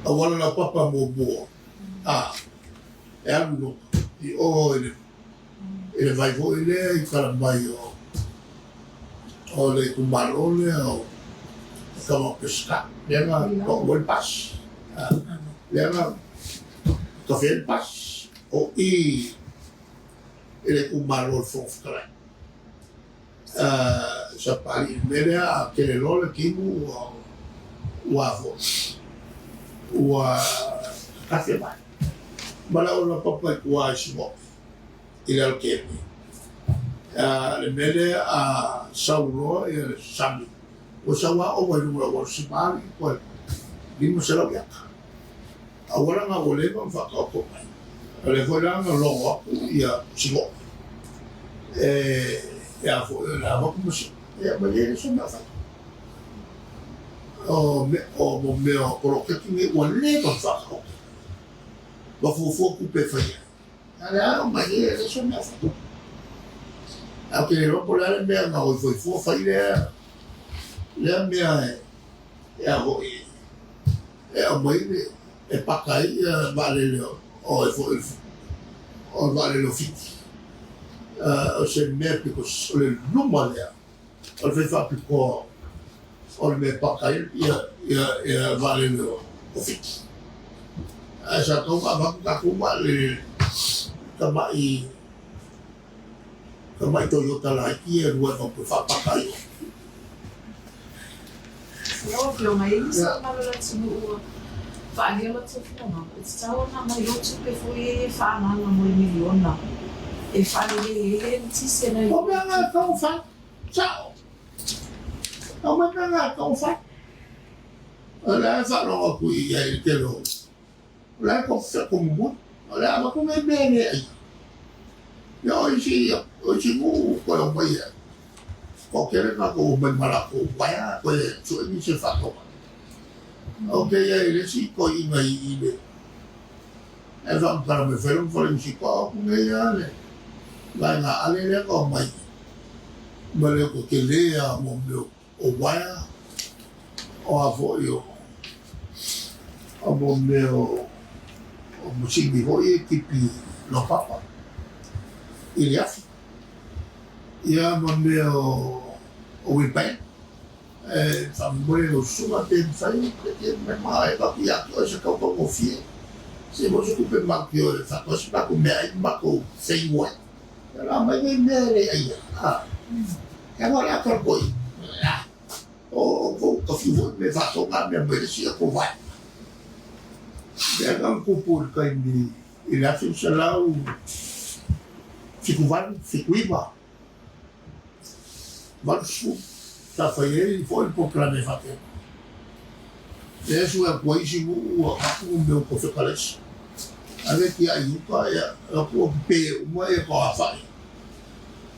[SPEAKER 1] auala laupapa muamua a e alu i luga i o i le i le vai foi lea i tala mai o o le itumalo lea o Tama o Peseta lea na pau ai le pasi. Leaga kafe ai le pasi o i i le itumalo o le Fofoga Fetalai. Sa pali i le mea lea a tele loa le timu ua ua foi ua kafe mai. Ma le auala papa i tua i Siuope i le alakeme. Le mea lea a sau loa ia le sami ua sau lava ova i luga o le auala sima alii koe 500 iaka. Auala na ua leva ona faataoto mai. O lea foi la na logo atu ia Siuope e a foi o le a avatu masini. Ia ma le se mea o fai. O me o mo mea o poloketi nei ua leva ona faataoto. Ma fuafua tupe e fai ai. A le a mai e le se mea o fai. Ae ou te le iloa po o le a le mea na o ifoifua fai lea lea mea e a foi e aumai le e paka ai ia vaalele o e foi o le vaalele o Fiti. O se mea pito o le luma lea o le fai faapitoa o le mea e paka ai ia ia ia vaalele o Fiti. Ae sa tatau ona avatu tatou vaalele tamai tamai Toyota laiti ia e lua e avatu e faapaka ai.
[SPEAKER 2] Lau Afioga, e i ai nisi mamalu o le atunuu ua faaalia o latou finagalo, e tatau ona aumai loa tupe foi ia e faaagaaga mo le miliona e faalelei ai le eletise nai
[SPEAKER 1] O mea na e tatau ona fai, sao. Aumai mea na e tatau ona fai. O lea e faalogo atu i ai i le tele o o la e tofu O le a avatu nei mea e le aia. Ia o isi o isi nuu toe omai e toatele tatou omai ma latou uaea toe sue nisi e faatau mai. Ou te i ai i le isi toeaina i i le e faamatala mai fai lona fale isi toa atu nei lava le vaega ale lea na omai ma le tele lava mo mea o uaea o a foi o o mo mea o o masini foi e tipi laupapa i le afi. Ia ma mea o o wheelbarrow e faamolemole lau susuga pe mafai pe te ma e avatu ia te oe se tautaugofie se maua se tupe matou te o e faatoese matou meaai ma matou feinu ai. Ia la aumai nei mea e le aia a. Ia o le a tala koe. O kou ka fiu foi me faatoga mea mai le isi a kou vaega. Lea na tupu i le taimi i le 1978, 79, 80, sa fai ai foi le polokalame faapena. Lea e sue atu ai isi nuu ua avatu mea o tofe kalaisa. Ave tiai i uta ia atu ua pepe uma ia toafai.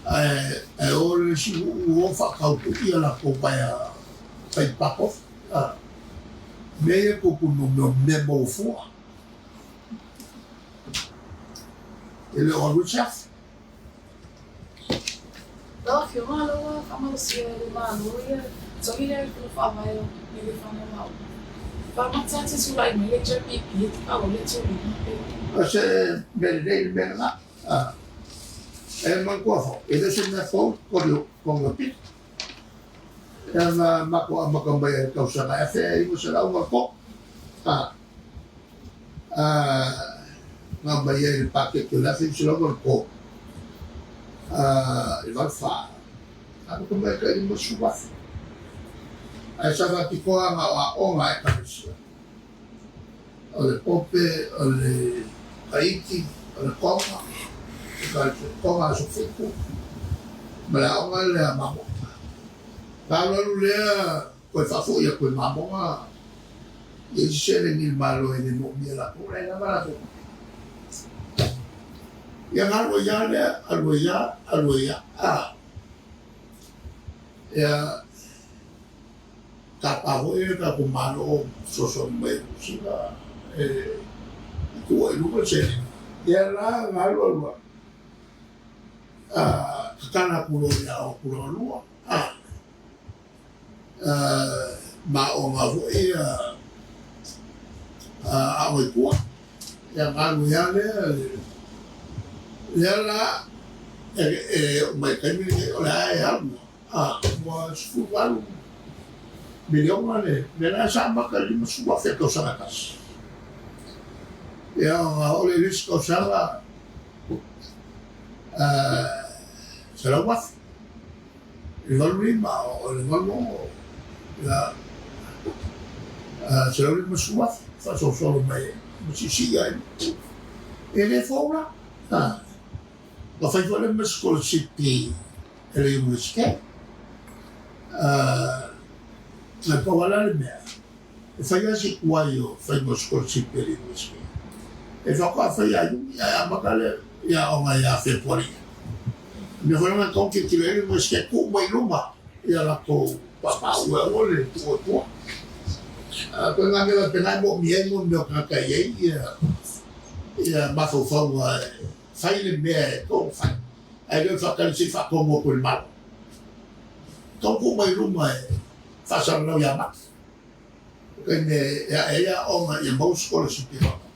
[SPEAKER 1] Ae ae o le isi nuu o faatau foi ia latou vaea fai pakofi. Mea ia tupu mo mea o mea maua fua. E le o alu ai se afi.
[SPEAKER 2] Lau Afioga, o la ua faamalosia e le Malo ia togi lea i le Fono Faavae o le Fanau Aoga. Faamata atu tulai mai le HRPP e faaauau le tauliga pe.
[SPEAKER 1] O se mea lelei le mea lena. E manatua foi, e le o se mea fou le togi o pili. Ia na matou amata mai ai i le tausaga e 1983. Na aumai ai i le paketi o le 1983 i le 84. Amata mai tai 50,000. Ae sa faapitoa na o aoga a ekalesia. O le Pope, o le Tahiti, o le Tonga, Tonga Aso Fitu, ma le aoga lea a Mamoga. Na alualu lea toe faafoi atu e Mamoga ia isi seleni i le Malo e le moomia latou, la e lava latou tupe. Ia na alu ai lava lea, alu ai lava, alu ai lava. Ia tapa foi le tatou Malo fesoasoani mai e Niu Sila e tuu ai i luga le seleni. Ia la na alu alu lava, tatala atu loa i aoga tulaga lua, ma aoga foi ia aoga i tua. Ia na alu ai lava lea, lea la e oo mai i le taimi lenei o lea e alu lava, ua 18 miliona le mea la sa amata i le 50,000 i le tausaga e tasi. Ia, ona oo lea i le isi tausaga, $100,000. I le 85, o le 86, ia, $150,000 faasolosolo mai ai ma siisii ai. E le fou la. Na fai foi lea ma sikolasipi e le Iunivesite. E pau lava la le mea, e fai lava si tuai o faiga o sikolasipi a le Iunivesite. E faatoa fai ia Iuni ae amata le aoga ia Fepuari. O le mea foi lena e tatau ona tilotilo i ai le Iunivesite, tuu mai i luma ia latou papaau e aua le tuu atua. Toe ngā mea faapena e moomia ai mo mea o tagata e i ai ia mafaufauga e fai le mea e tatau ona fai, ae le o le faatali se i faatonu atu e le Malo. Tatau ona tuu mai i luma e faasalalau ia Mati. O taimi e ae ai aoga ia maua sikolasipi e faatonu.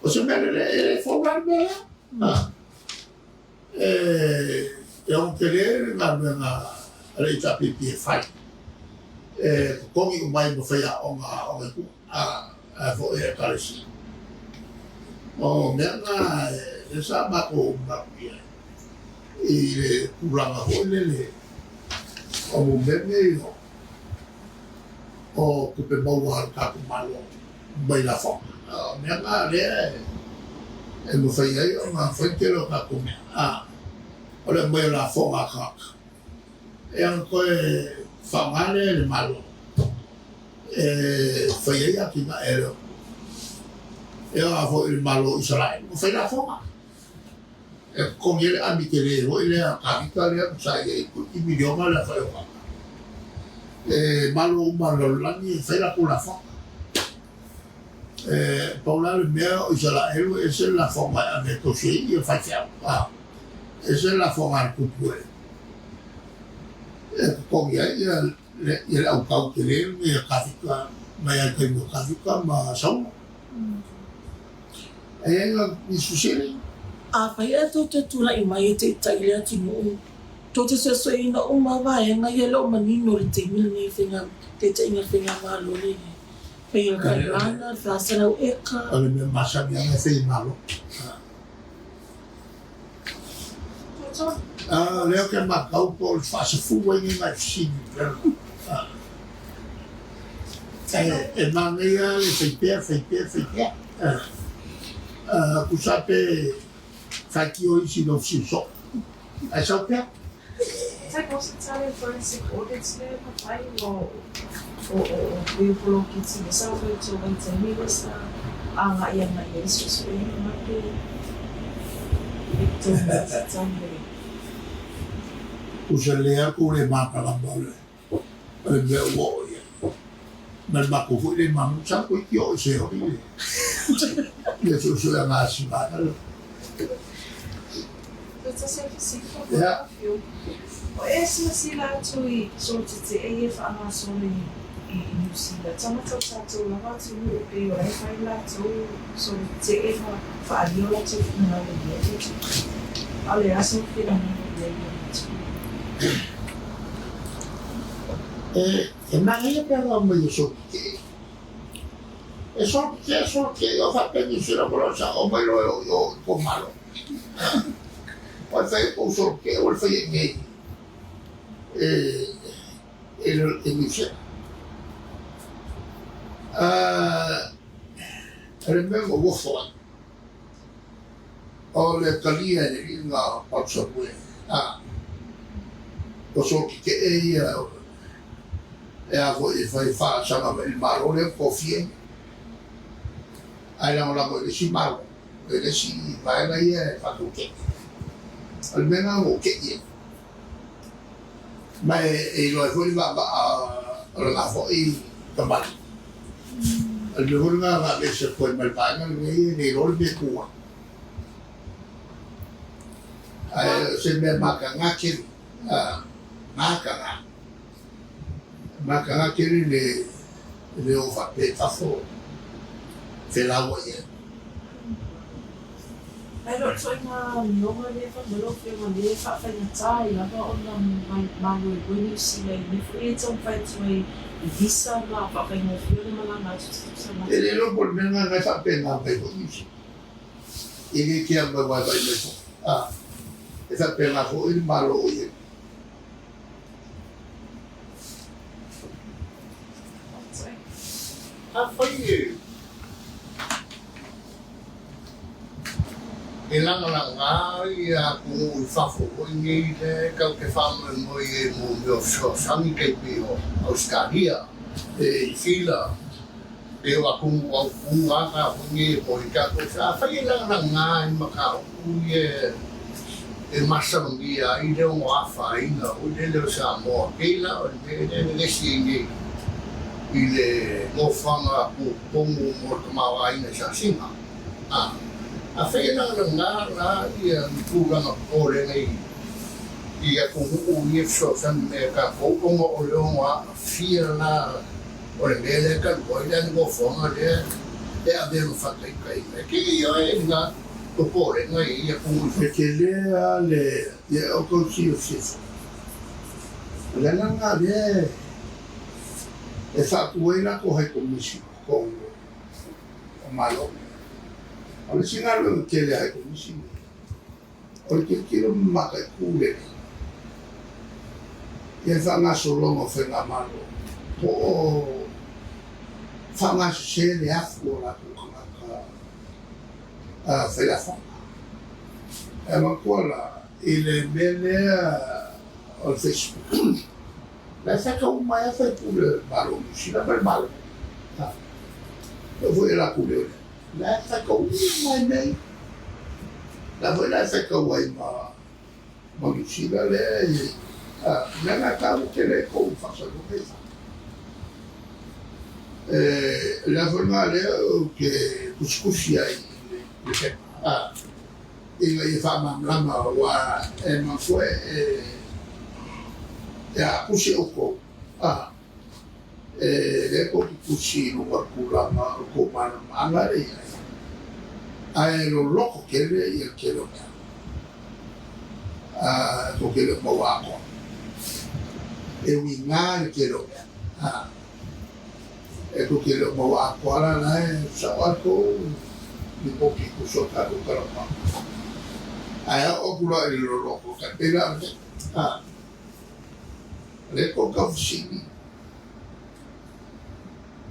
[SPEAKER 1] O se mea lelei, e le fou la le mea lea. E ono tele le galuega a le HRPP e fai, e totogi uma ai ma faiaoga a aoga i tua a foi a Ekalesia. O mea na lea sa matou manatu i ai i le tulaga foi lele o mea nei o tupe maua a le tatou Malo mai lafoga. O mea na lea e mafai ai ona fai le tele o tatou mea. A, o le aumai o lafoga a tagata, e ono toe faaaoga lea e le Malo e fai ai atinae a le atunuu. E oo lava foi i le Malo o Isaraelu ua fai lafoga. E totogi ai le ami tele foi lea a Tavita lea sa i ai toeitiiti miliona le aofai o tagata. E malo uma a le lalolagi e fai latou lafoga. E pau la le mea o Isaraelu e ese le lafoga e ave e tausi ai ia faifeau, a ese le lafoga a le tupu e totogi ai ia le autau tele lenei a Tavita mai lava i le taimi o Tavita ma Saulo. E i ai nisi fesili?
[SPEAKER 3] Afai ae tou te tulai mai e taitai le atunuu, tou te suesueina uma vaega ia e le o manino i le taimi lenei i faiga taitaiga o le faigamalo lea i ai. Pei o le tailana, le 400 eka.
[SPEAKER 1] O le mea masani lava e fai e Malo. O lea ou te matau po o le faasefulu ai nei nai fesili. E manaia le fai pea, fai pea, fai pea. Tusa pe faitio isi i lau fesili soo. Ae sau pea.
[SPEAKER 2] Type o se tale forensic audits lea na fai ua o o o poloketi le sa fai to vaitaimi le sa agai agai ai suesuega ma pe e tonu se tale.
[SPEAKER 1] Tusa lea kou le malamalama o le mea ua oo i ai. Ma le matou foi le manu sa toeitiiti oo i se oli le suesuega a Sivana. Ia.
[SPEAKER 2] O e silasila atu i solotetee ia e faagasolo i Niu Sila, tamata o tatou lava atunuu pei o la e fai latou solotetee ma faaalia o latou finagalo i ia tulaga. A o le a sou finagalo i ai ia matou?
[SPEAKER 1] E manaia pe ana aumai o solotetee. E solotetee, solotetee, o faapea Niu Sila mo lau sao mai loa e oo i o i ko Malo. O le fai atu solo ke o le fai e nei e e Niu Sila. O le mea na ou ofo ai, o le talia e le alii na o Palusalue, o solo tetee ia e a foi e fai faasaga mai i le Malo lea na tofia ai, ae lagolago i le isi Malo. E le isi vaega ia e faatautee. O le mea lena ua ou tei ai. Ma e iloa ai foi le vaavaa o lena foi tamalii. O le mea foi lena na aveese atu ai ma le vaega lenei e le iloa le mea e tu ai. Ae o se mea mataga tele, mataga, mataga tele le le o faapea i fafo felauai ai.
[SPEAKER 2] Ae le o ituaiga amioga lea fai mai lau Afioga lea e faafaigata ai lava ona maluelue Niu Sila i le mea foi lea e taumafai atu ai i visa ma faafaigofie ona malaga atu i se tausaga.
[SPEAKER 1] E le iloa po o le mea lena na e faapena mai foi Niu Sila. E le kea mai vaivai mai foi. A, e faapena foi le Malo o i ai.
[SPEAKER 4] Afai e E lagalaga ia atunuu i fafo foi nei lea e tatou te faamoemoe i ai mo mea o fesoasoani tai pei o Ausetalia, Niu Sila, pei o atunuu autu a na foi nei e moe ai tatou. Afai e lagalaga i mataupu ia e masalomia ai le ono afaina foi lele o Samoa, pei la o le mea lea e vevesi ai nei i le nofoaga tutonu mo le tamaoaiga i Sasina. A afai e lagalaga la ia ni tulaga popolega i i atunuu ia e fesoasoani mai ia tatou ona o le ono aafia la o le mea lea talu ai la le nofoaga lea e avea ma faataitaiga. E kili ioe i lena popolega i atunuu i
[SPEAKER 1] E tele lava le ia o tou silafia, o le ala lena lea e faatu ai latou High Commission i totonu o Malo. O le isi galuega tele a High Commission o le tilotilo ma mataitu lelei ia le faagasologa o faigamalo po o faagasese le afu o latou tagata failafoga. E manatua la i le mea lea o le Facebook, la e faitau uma ai lava faipule o le Malo o Niu Sila ma le Malo. E oo foi i latou leo lea, la e faitau uma ai mea ia. La foi la e faitau ai ma Niu Sila lea e i ai. Leaga e taua tele ai kou faasalalauga ia. E le ala foi lena lea ou te tusitusi ai i le pepa ina ia faamalamalama aua e manatua e a tusi outou e lea tou te tusi i luga o le tulaga o le tou malamalamaaga lea e i ai, ae loloto tele ia le tele o mea tou te le o maua atoa. E uiga le tele o mea e tou te le o maua atoa la la e sao atu lipoti tusa o tatou talanoaga. Ae oo atu loa i le loloto, tai pei la o le mea. O lea tou tau fesili,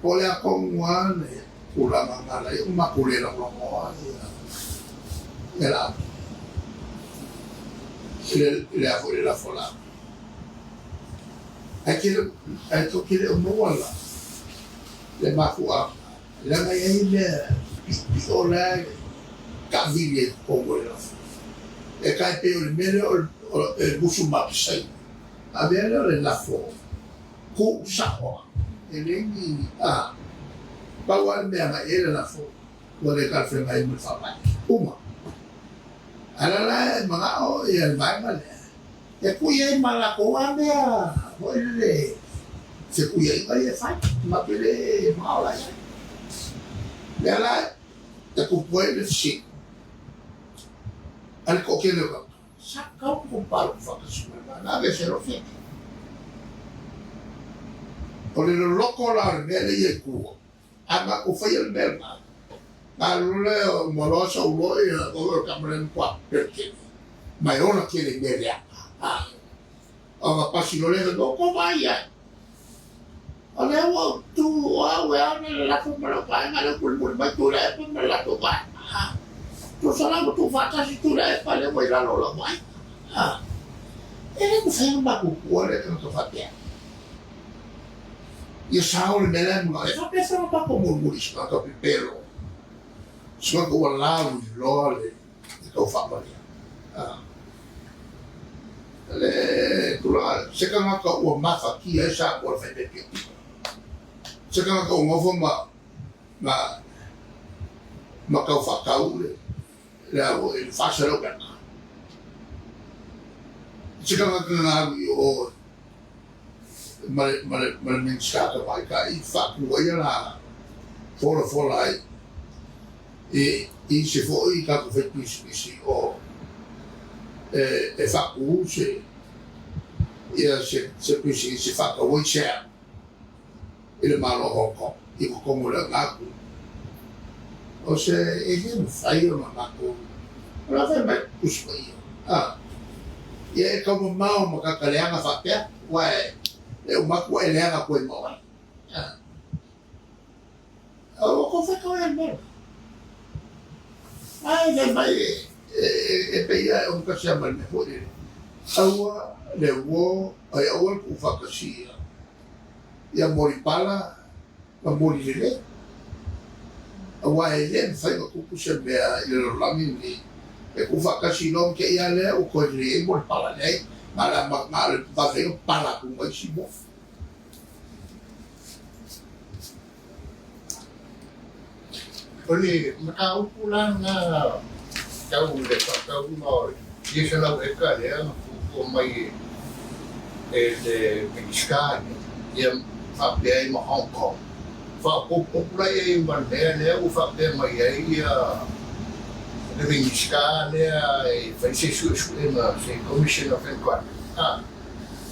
[SPEAKER 1] po o le a tonu lava le tulaga na ala ai ona matou le lagolagoa ia Laauli i le a foi le lafo a Laauli. Ae tele, ae tou te le o maua la le mafuaaga, leaga e i ai mea piopio la e taavili ai i totonu o le lafo. E tai pei o le mea lea o le musu mapasai, a mea lea o le lafo tuu sao e leai ni a pau lava le mea agai i ai le lafo ua le talafeagai ma le faavae uma. Ae la la e manao ia le vaega lea e tui ai ma latou lava mea foi lele fetuiaiga ia e fai ma te le manao la i ai. Lea la e tupu ai le fesili a le toatele o tagata, sa tatau ona tou palota faatasi ma le vaega ave se loa fiki. O le loloto la o le mea lea i ai tua, a matou faia le mea lena, na alu lea o maloa sau loa ia o le tama lea matua pele tele, ma e ola tele i mea leaga. Ona pasi loa lea, o ko vai ai. O lea ua ou tu o au e ana le lafo ma lau vaega lea mulimuli mai Tuilaepa ma le latou vaega. Tusa la ua tuufaatasi Tuilaepa lea ua i lalo o lau vaega. E le mafai ona matou tuua lea tagata faapea. Ia sao le mea lea e manao. E faapea foi ona matou mulimuli i se tagata pepelo, se tagata ua lauiloa le tau faamalia. Le tulaga, se tagata ua mafatia ai Samoa i le fai mea piopio. Se tagata ua nofo ma ma ma tau faatau le le au i le 400 meta. Se tagata na alu i o ma le ma le ma le Minisita Tamaitai i faatu ai la folafola ai i I se foʻi tatou faipisinisi o e faakū se ia se pisinisi faatau ai sea i le Malo o Hong Kong i totonu o le auga atu o se e lē mafai ona matou o le a fai mai Tusi Paia a ia e taumamao ma tagata leaga faapea ua e uma atu ua e leaga atu ai ma oe a ua tou faitau ai le mea ae fai mai e pei ia e ogatasi lava ma le mea foi lele aua le uō ai aua le tuufaatasia ia molipala ma moli lelei auā e lē mafai ona tupu se mea i le lalolagi lenei e tuufaatasi loa ma teʻi a lea ua toe lelei ai molipala leai na o le vave ai ona pala atu ma isi mo.
[SPEAKER 4] O le mataupu la lena tau i le faatauga o le fia selau eka lea na fuafua mai e le Minisita ia faapea ai ma Hong Kong. Faaopoopo la i ai ma le mea lea ua faapea mai ai ia le Minisita lea e fai se suesuega, se Commission of Inquiry.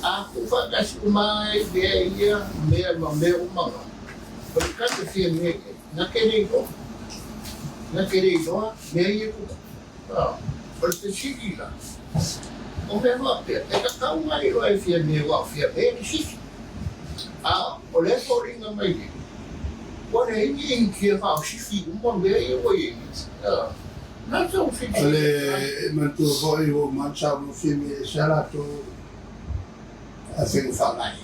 [SPEAKER 4] A tuufaatasi uma ai mea ia, mea ma mea uma na, o le kata fia mea i ai, na te le iloa. Na te le iloa mea ia e tutupu. O le fesili la, o mea faapea, e tatau ona iloa e Fiamē aua o Fiamē le sisi. A o lea e foliga mai nei, ua leai ni initia faasifi uma mea ia ua i ai nei. Na tau
[SPEAKER 1] O le manatua foi ua uma ona saunoa Fiamē e ese a latou faiga faavae.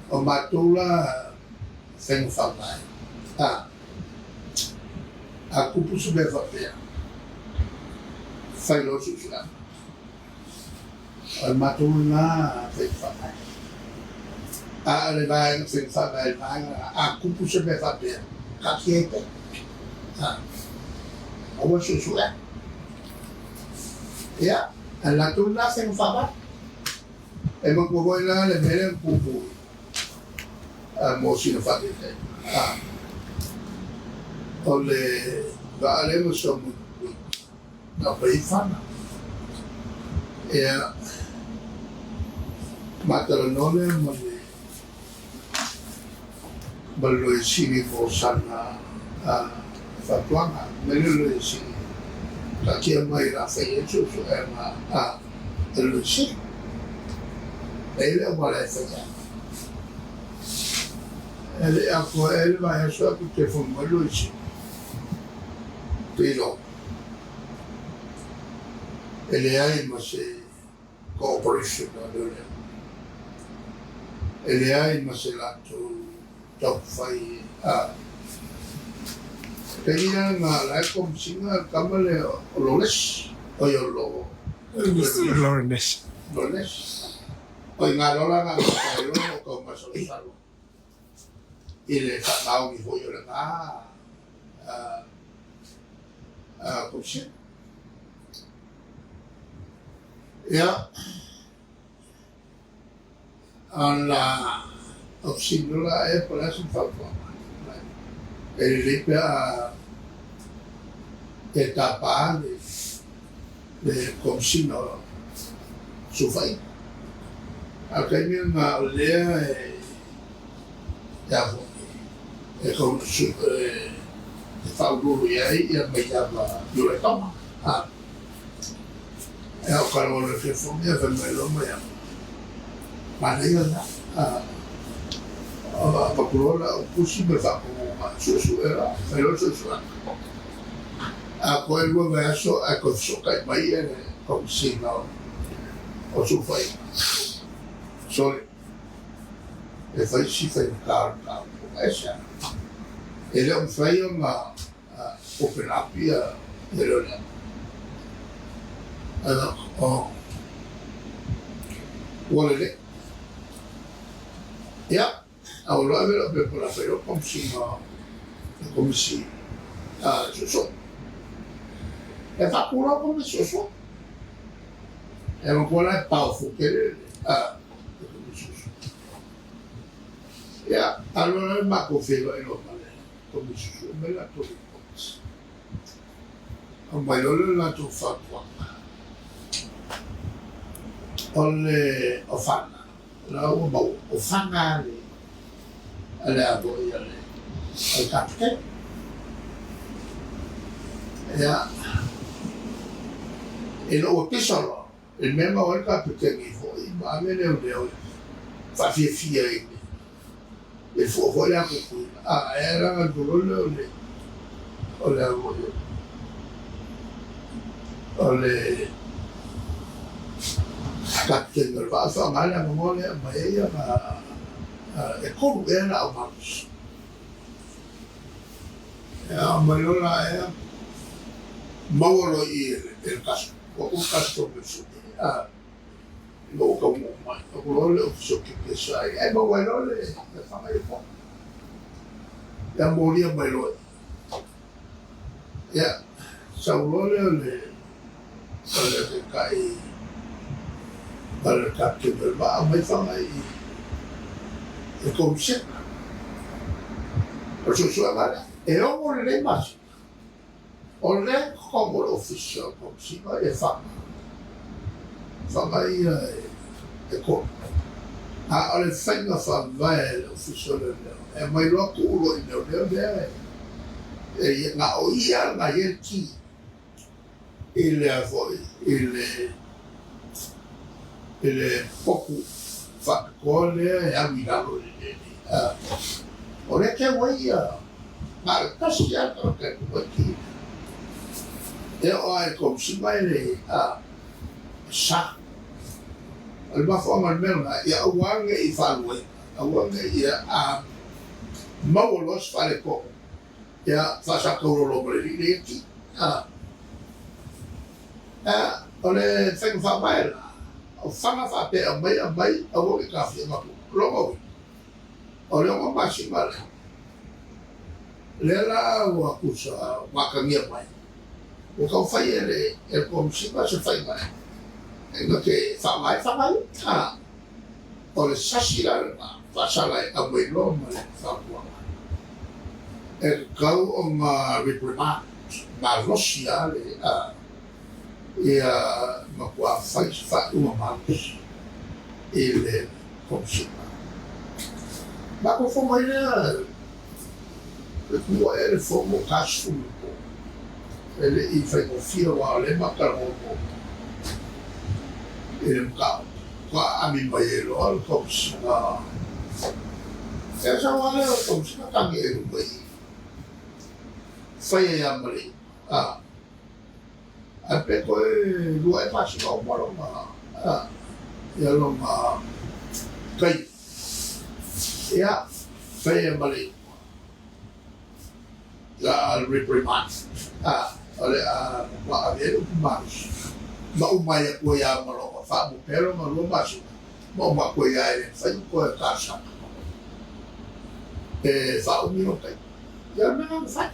[SPEAKER 1] O matou la faiga faavae, a tupu se mea faapea, fai loa suesuega. O le matou lena faiga faavae. A o le vaega faiga faavae le vaega lena, a tupu se mea faapea, taatia ai pea. Aua suesuega. Ia, a le latou lena faiga faavae. E manatua foi la le mea lea na tupu mo sina faataitaiga. O le vaa lea na somo i na aumai ai fana. Ia, matalanoa lea ma le Loia Sili mo sana fautuaga. Mai le Loia Sili, taatia mai o le a fai ai suesuega a le Loia Sili. E i ai le auala e fai ai. E le atoa ea le vaiaso atu telefoni mai le Loia Sili. Tuiloa, e leai ma se cooperation a leoleo. E leai ma se latou taumafai a pei ia na la e komesina le tama lea o Loles oi o lo
[SPEAKER 5] Lawrence.
[SPEAKER 1] Loles o i ngā lola ngā matairo o kau masalosalo i le faamaoni foi o lena komesina. Ia, ona o fesili loa la ea po o le a sina fautuaga. E lelei pe a e tapa le komesina o sulufaiga. A o le taimi lena o lea e a foi e tau e faauluulu i ai ia mai lava i o le tama. E o ka loa le telefoni ia fai mai loa mai au. Manaia lena. Avatu loa la au tusi ma le faatonuga suesue la, fai loa le suesuega. A toe 2 vaiaso ae toe fesootai mai le komesina o sulufaiga. Sole, e fai si faigata o le mataupu. Ae se e le o mafai ona open up ia leoleo. O ua lelei. Ia, a ua loa ave lau pepa la fai loa komesina le komisi suesue. E faatulou komisi suesue. E matua la e powerful tele le komisi suesue. Ia, alu la le matou feiloai loa ma le komisi suesue mai latou reports. Aumai loa le latou fautuaga, o le o fana, la ua maua, o fana a le a le a foi a le a le kapitene. Ia, ina ua pisa loa, i le mea e maua ai le kapitene foi ma ave leoleo e faafiafia i le le fua foi lea puipuiga, a e ala atu loa lea o le o le a foi o le kapitene o le vaa faaaoga le avanoa lea e aumai ai ana e tolu ea laau malosi. E aumai loa la ea maua loa i i e le custom, ua atu le custom e sue a ina ua taunuu mai, atu loa le Ofisa o Tupe sa i ai maua ai loa le faga i le Ia molia mai loa i. Ia, sau loa lea o le o le taitai o le kapitene o le vaa aumai faga i i Komisena. O le suesuega lea, e ono lelei masina. O lea e totogi o le Ofisa o Komisina ia faga, faga ia e tolu. A o le faiga faavae a le Ofisa o Leoleo, e aumai loa tuu loa i leoleo lea e na o ia na i ai le ki i le a foi i le i le potu faapitoa lea e alu i lalo i le a o lea teu ai ia na o le tasi lava le tagata e tuu ai ki e oo lava i le Komisina e le a sa. O le mafuaaga o le mea lena, ia aua ne i faaluaina, aua ne i a maua loa se faaletonu, ia faasataulolo ma le alii lea ia ki. A, a, o le faiga faavae la, o fana faapea e aumai, aumai, aua ne i taofia atu. Lona uiga, o le 6 masina lea, lea la ua tusa ua atagia mai, ua taumafai e le e le Komesina se faiga e na te faaaoga ai fana ia. A, o le sasi la lena faasala e aumai loa ma le fautuaga e tatau ona reprimand malosi lava le a ia matua fai se faaiuga malosi i le Komesina. Matou fono ai lea e tuua ea le fono 40 i le po. E le i faigofie aua o lea e matalanoa muamua i le mataupu. Faatoa aami mai ai loa le Komesina. Ia sau lava lea o le Komesina tagi ai i luma i i. Fai ai lava ma le iuga. A, ae pe toe lua ea masina uma lona, a, ia lona taimi. Ia, fai ai ma le iuga. La a reprimand, a, o le a matua ave ai le upu malosi, ma uma ai atu ai lava ma lona faamope lona lua masina, ma uma atu ai lava e le mafai ona toe talosaga e faaumi lona taimi. Ia o le mea lena na fai.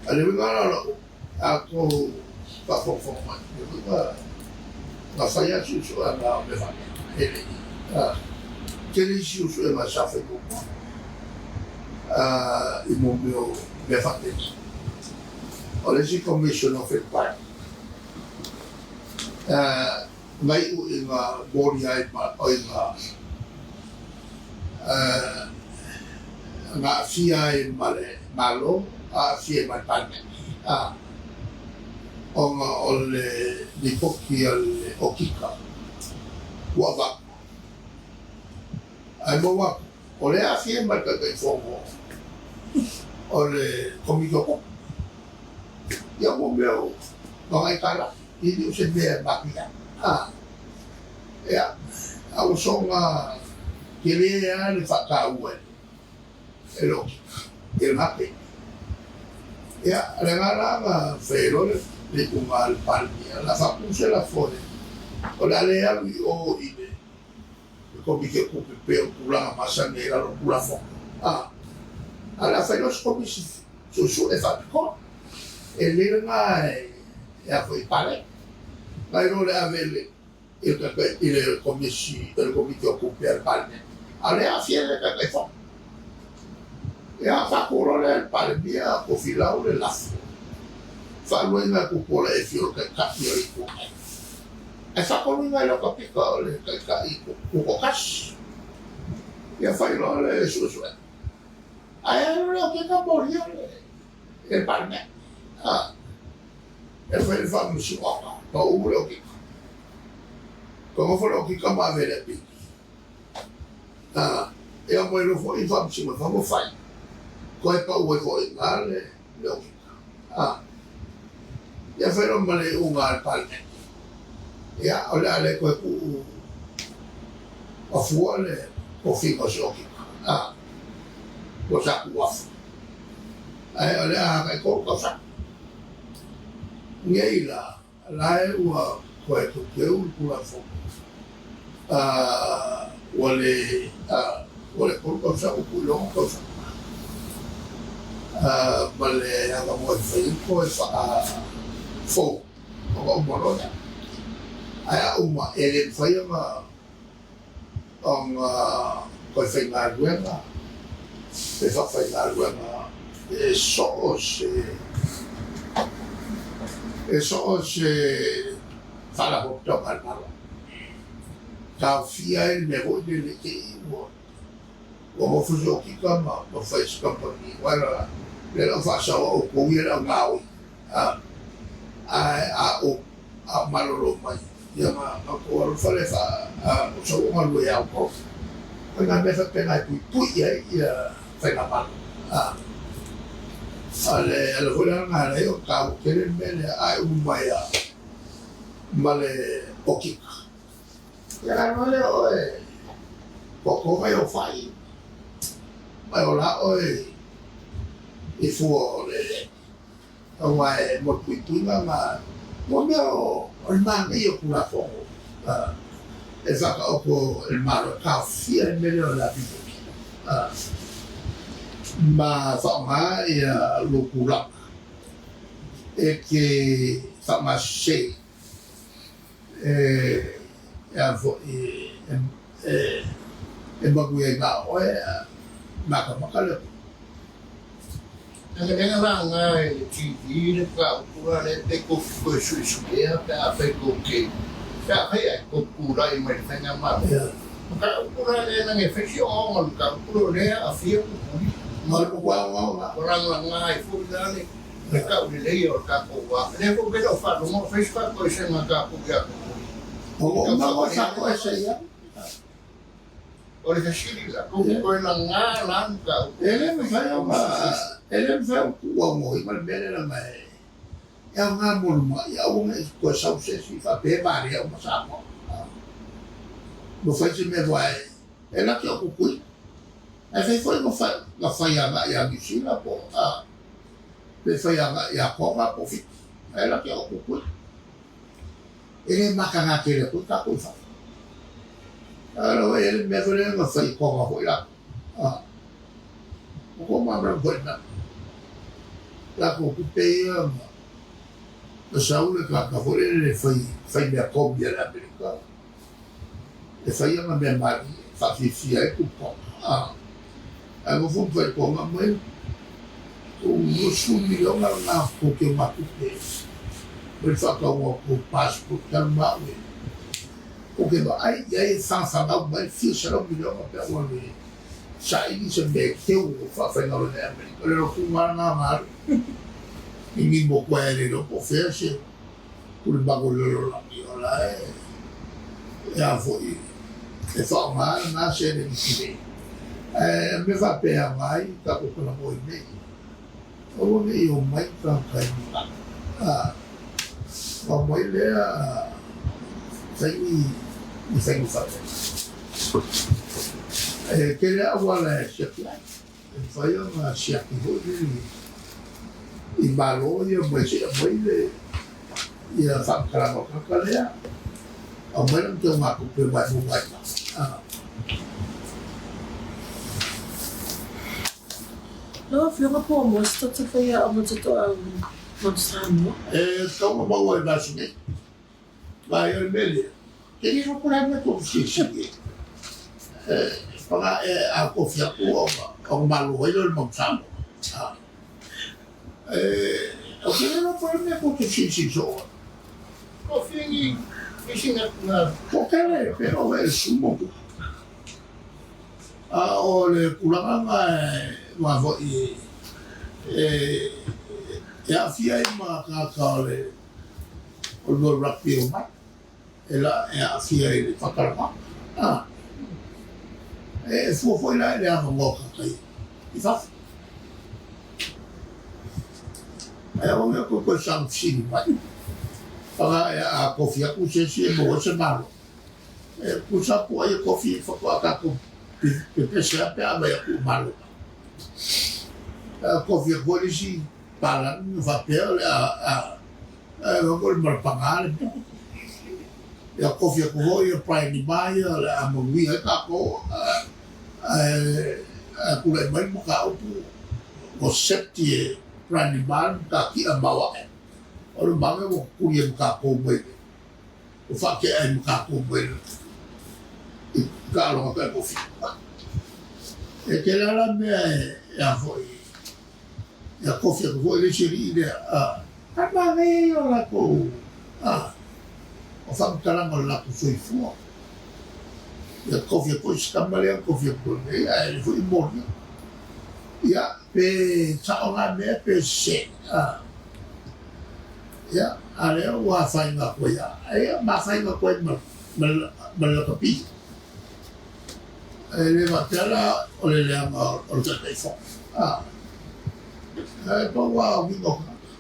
[SPEAKER 1] A le uiga la o lau a outou faafogafoga mai, le uiga na fai lava suesuega o mea faapena, e le i tele isi suesuega sa fai muamua i mo mea o mea faapena. O le isi Commission of Inquiry na iu ina molia ai ma o ina na aafia ai ma le Malo, aafia ai ma le Palemene, ona o le lipoti a le Okika ua avatu. Ae maua atu, o lea e aafia ai ma le Taitaifono o le Komiti o Tupe. Ia mo mea o gagaitala, e le o se mea e matuia. Ia, a ua soona tele lava le faataua e le Okika i lena taimi. Ia, o le agaga la na fai ai loa le iuga a le Palemia, o le a faatu se lafo e, o le a le alu i o i le Komiti o Tupe pei o tulaga masani ai i lalo o le Tulafono, a o le a fai loa se Komisi Suesue faapitoa. E lelei lena e a foi i paleni. Nai lo le ave i le i le Komisi, i le Komiti o Tupe a le Palemene, a o lea e aafia le Taitaifono. Ia faakulo lea e le Palemia Tofilau le lafo faaluaina e Tupuola Efi o le Taitai o le Itu Agai. Ae faatoluina e Lota Pita o le Taitai Tutoatasi. Ia fai loa le suesuega. Ae alu le okika molia le Palemene. E fai le faamasinoga, pau le okika. Nofo le okika ma ave i le apili. E o mai loa foi i faamasinoga ma fai. Toe pau ai foi i ina le okika. Ia fai loa ma le iuga a le Palemene. Ia, o le a le toe tuu afua le tofiga o se okika. Ua sa tuu afu. Ae o le a tai 3 tausaga. Nei la, la e ua toe teuteu le Tulafono. Ua le 3 tausaga ua tuu i le 6 tausaga. Ma le avanoa e fai ai toe faafou ona uma loa lea. Ae a uma e le mafai ona toe faigaluega pe faafaigaluega e so o se faalapotopotoga a le Malo. Taofia ai le mea foi lele te i ua nofo se okika ma fai se kamupani uae le lau faasaoa outou ia le au gaoi. Ae a o malolo mai ia na outou alofa le o sau o galue ia outou. O nā mea faapena e puipui ai ia faigamalo. A le ala foi la lena ala ai o taua tele le mea lea ae ulu mai a ma le okika. Ia la noa lea oe toto mai o fai mai o la oe i fua o le aua e mo le puipuiga ma mo mea o le manaia o Tulafono e whakaoko e le Malo e taofia le mea lea o le apili. Ma whaonga ia lou tulaga e te whaamasese e a foi e manuia ai ngā oe makamaka le
[SPEAKER 4] Lenga la nga e le TV le ka upura le pe ko ko su su e pe a pe ko ke pe a pe ai ko kura i mai whainga malo. Ka upura le nang e wheki o nga ka upura le a fia ku kuri.
[SPEAKER 1] Ma le kua o nga.
[SPEAKER 4] O ranga nga i fu la le le ka uri le o ka ko wa. Le ko ke o fa no mo wheki fa ko se nga ka ku ya ku kuri.
[SPEAKER 1] O nga ko sa ko e se ia.
[SPEAKER 4] O le whesiri la ko ko la nga lan ka.
[SPEAKER 1] E le mwhai o nga e le mwhai o kua mohi ma le mea le mai. E au ngā molu mai, au ngā kua sau se si wha pe mare au ma Samoa. Mo whai se mea wai, e laki o kukui. E whai whai ngā whai anga i a New Zealand po, pe whai anga i a Konga po Fiti. E laki o kukui. E le maka ngā kere kui ka kui whai. Alo e le mea whai ngā whai Konga hoi la. O ko mamra hoi na. La ko kupe ia ma saule ka ka hore le whai whai mea komi a le Amerika. E whai anga mea mari, whawhiwhia e kupa. Ai mo fum whai konga mai, o 20 miliona ngā koke o ngā kupe. Mai whakaunga ko passport talu maue. Koke ma ai, ia e whawhangau mai, 400 miliona pe ua le saili se mea teu o whawhaingaro ne Amerika. Le roku ngā ngā ngāru. I mo koe e le ropo whea se kuri mako lelo langi o la e a foi e whaonga ngā se re ki E me whapea ngai ka ko kona moi nei. O nge i o mai ka kai mga. O mai lea whai i whai whate. E ke lea awala e siaki ai. E whai o ngā siaki hoi i malo ia mai se mai le ia whakakaranga kaka lea. O mai lang te o ngā kupe mai mo mai.
[SPEAKER 3] No, whionga po mo, sa te whaia o mo te toa au mo te Samoa.
[SPEAKER 1] E kaunga maua e nasi nei. Mai o le mele. Te ni ropo lai mai tō sisi e. Panga e a kofi aku o ma. Ona malo ai lea o le mau Samoa. Ou te le iloa po o le mea tou te silisili soo ai.
[SPEAKER 4] Kofi ni isi na na.
[SPEAKER 1] Toatele pe o e sumo. A o le tulaga na aua foi e aafia ai ma tagata o le o le rugby e omai e la e aafia i le faatalanoaga. A e fua foi la i le avanoa o tagata i fafo. Ae aua ne i toe toe saga fesili mai. Faga a tofi atu se isi e maua ai se malo. E tusa po ai e tofi faatoa tatou pepese lava pe a aumai atu i malo. A tofi atu foi le isi palagi ona faapea o le a ae o le malapaga le mea. Ia tofi atu foi ia Brian Lima ia o le a manuia ai tatou ae tulai mai le mataupu ua septi e Brian Lima le matatia maoae. O le mage ua tuli e ma tatou mai le ua faatea ai ma tatou mai le i taaloga tai tofi. E tele lava la mea e a foi ia tofi atu foi le isi alii lea ae manaia ia o latou o faamatalaga o le latou soifua. Ia tofi atu foi si tama lea, tofi atu foi lenei, ae le foi molia. Ia, pe sao na mea pe sese. Ia, a lea ua afaina atu ai lava. Ia, ma afaina atu ai ma le lakapi. E le faapea la o le leaga o le Taitaifono. Ae pau lava o uiga o tagata.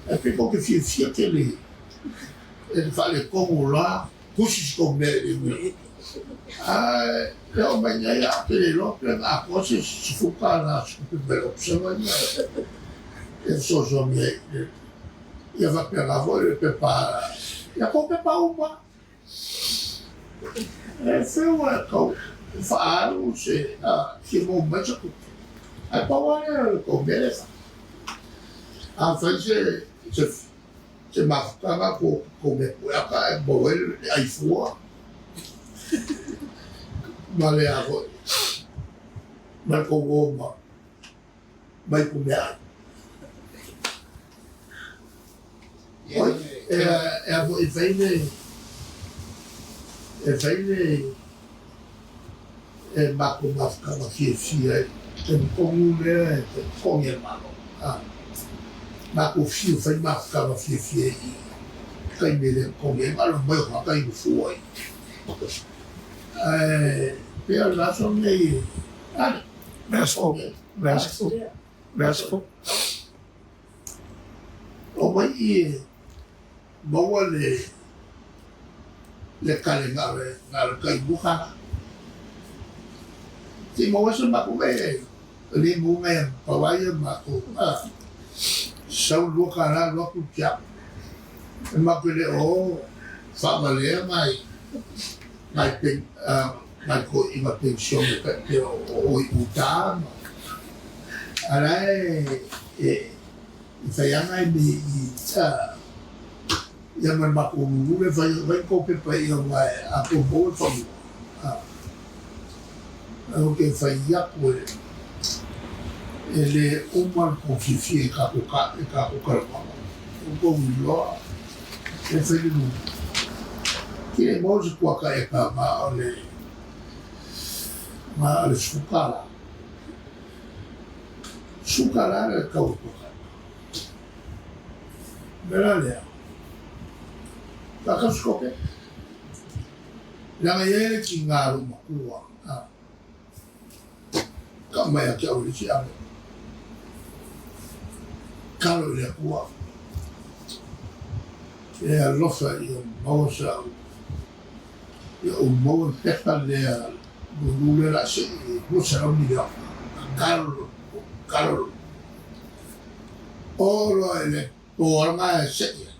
[SPEAKER 1] Ae pei tou te fiafia tele e te faaletonu la tusi si tou mea i le uiga. Ae le oo mai nei lava ou te le iloa pe na atoa se $10 se tupe mai le Observer ia e fesoasoani ai i le ia faapena foi le pepa ia tou pepa uma. E feu e tau faaalu se fia maua mai se tupe. Ae pau lava lea o le tou mea lea e fai. A fai se mafutaga po o mea pueaka ae maua ai le aifua ma le a foi ma le tou o ma ipu meaai. Oi, e a foi e fai le e matou mafutaga fiafia i le tonu lea e totogi e le Malo. Matou fiu fai mafutaga fiafia i taimi e le totogi ai, na o le omai o tagata inu fua i. Ae pei o le aso lenei, ale.
[SPEAKER 5] Værsgo. Værsgo. Værsgo.
[SPEAKER 1] O mai i maua le kale na o le kaimuka la. Ti maua se matou mea le muga e pau ai ia matou sau $2 alu atu tiamu. E matou le o faavalea nai nai pen nai toeaiina penisione tai pei o o i uta ma a la e i fai lava nai mea i ia ma le matou lulu lea fai ai tou pepa i ona a tou maua le fanua. Ou te fai atu e le uma le tou fiafia i tatou talanoaga. Ua tou iloa e fai le lulu. Ki le maua se kuata eka ma o le $10. $10 le tau o le kuata eka. O le mea la lea, faatau se kope. Leaga e i ai le tiga o lou matua ka aumai ia te au e le isi ave. Tatalo i le Atua e alofa ia maua sa ou ia ou maua le pepa lea lulu lea o le a sei i $200 miliona. Tatalo tatalo o loa i le po lava e sei ai.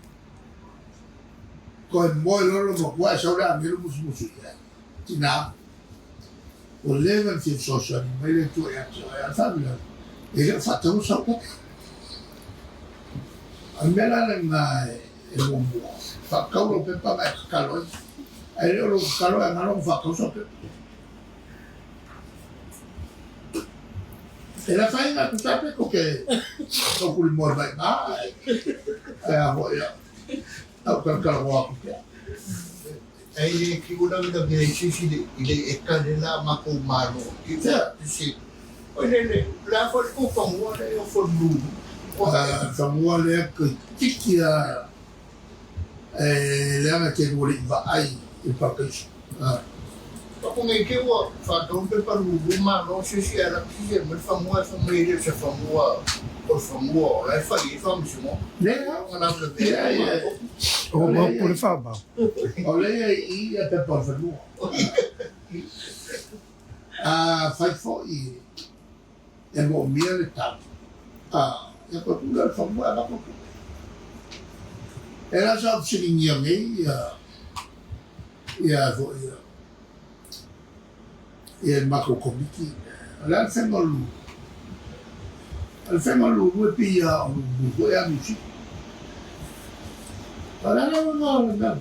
[SPEAKER 1] Toe moe loa lou matua ae sau le agelu musumusu i ai. Tina, ua leva ona fia fesoasoani mai le Atua ia te oe, a o le faalavelave, e le o faataua sau pepa. O le mea la lena e muamua, faatau lau pepa ona e tatalo ai, ae le o lou tatalo ae galo ona faatau sau pepa. E la fai tu sape ko ke ko kuli mo mai ma. E a ho ia. Au ka ka wa ku ke.
[SPEAKER 4] E i ki ula mina vea i sisi le i le e kale la ma kou malo. I
[SPEAKER 1] Yeah.
[SPEAKER 4] si. O le le la fo ko fangua le o fo lu. O
[SPEAKER 1] Fanua lea tiki a e leaga te lua le vaai i pakaiso.
[SPEAKER 4] Pa ko ngai ke ua fa to pe pa lu lu malo se si ala ki se me fangua fa me le se fangua o fangua o la fa i fa mi mo.
[SPEAKER 1] Le
[SPEAKER 4] O na le
[SPEAKER 1] Yeah, yeah.
[SPEAKER 5] O mau pule whamau.
[SPEAKER 1] O le i a pepa o fanua. A fai foi e mo mia le tau. A e ko tu le fanua e ko tu. E la sa opsiringia nei ia ia fo ia ia mako komiti. O le whenga lu. O le whenga lu e pia o lu ko e anu si. O le ala nga o le mea.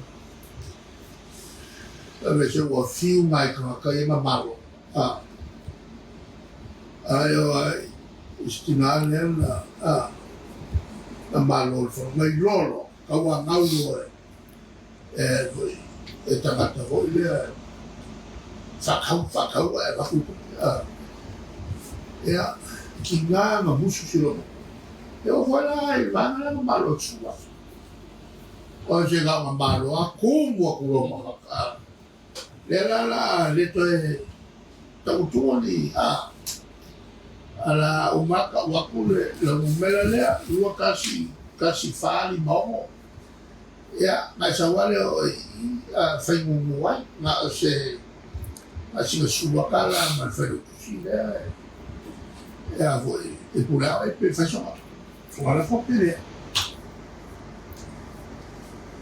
[SPEAKER 1] A se ua fiu mai ka ka e malo. A. Ai o ai istina le na a na malo le whanau. Ngai lolo ka ua ngau e e e tangata foi lea whakau whakau e waku a ia ki ngā ma musu si lono. E o foi la i vanga la malo tsua. O se ngā ma malo a kumu a kuro ma ka. Le la la le toe tautua ni a ala o maka waku le la mumela lea lua kasi kasi whaali maongo. Ia, ngai sa wale o i a whaingungu ai, ngā o se a singa sua ka la ma le whairutu si lea e a foi e pule au e pe whaisonga. Wala fo pere.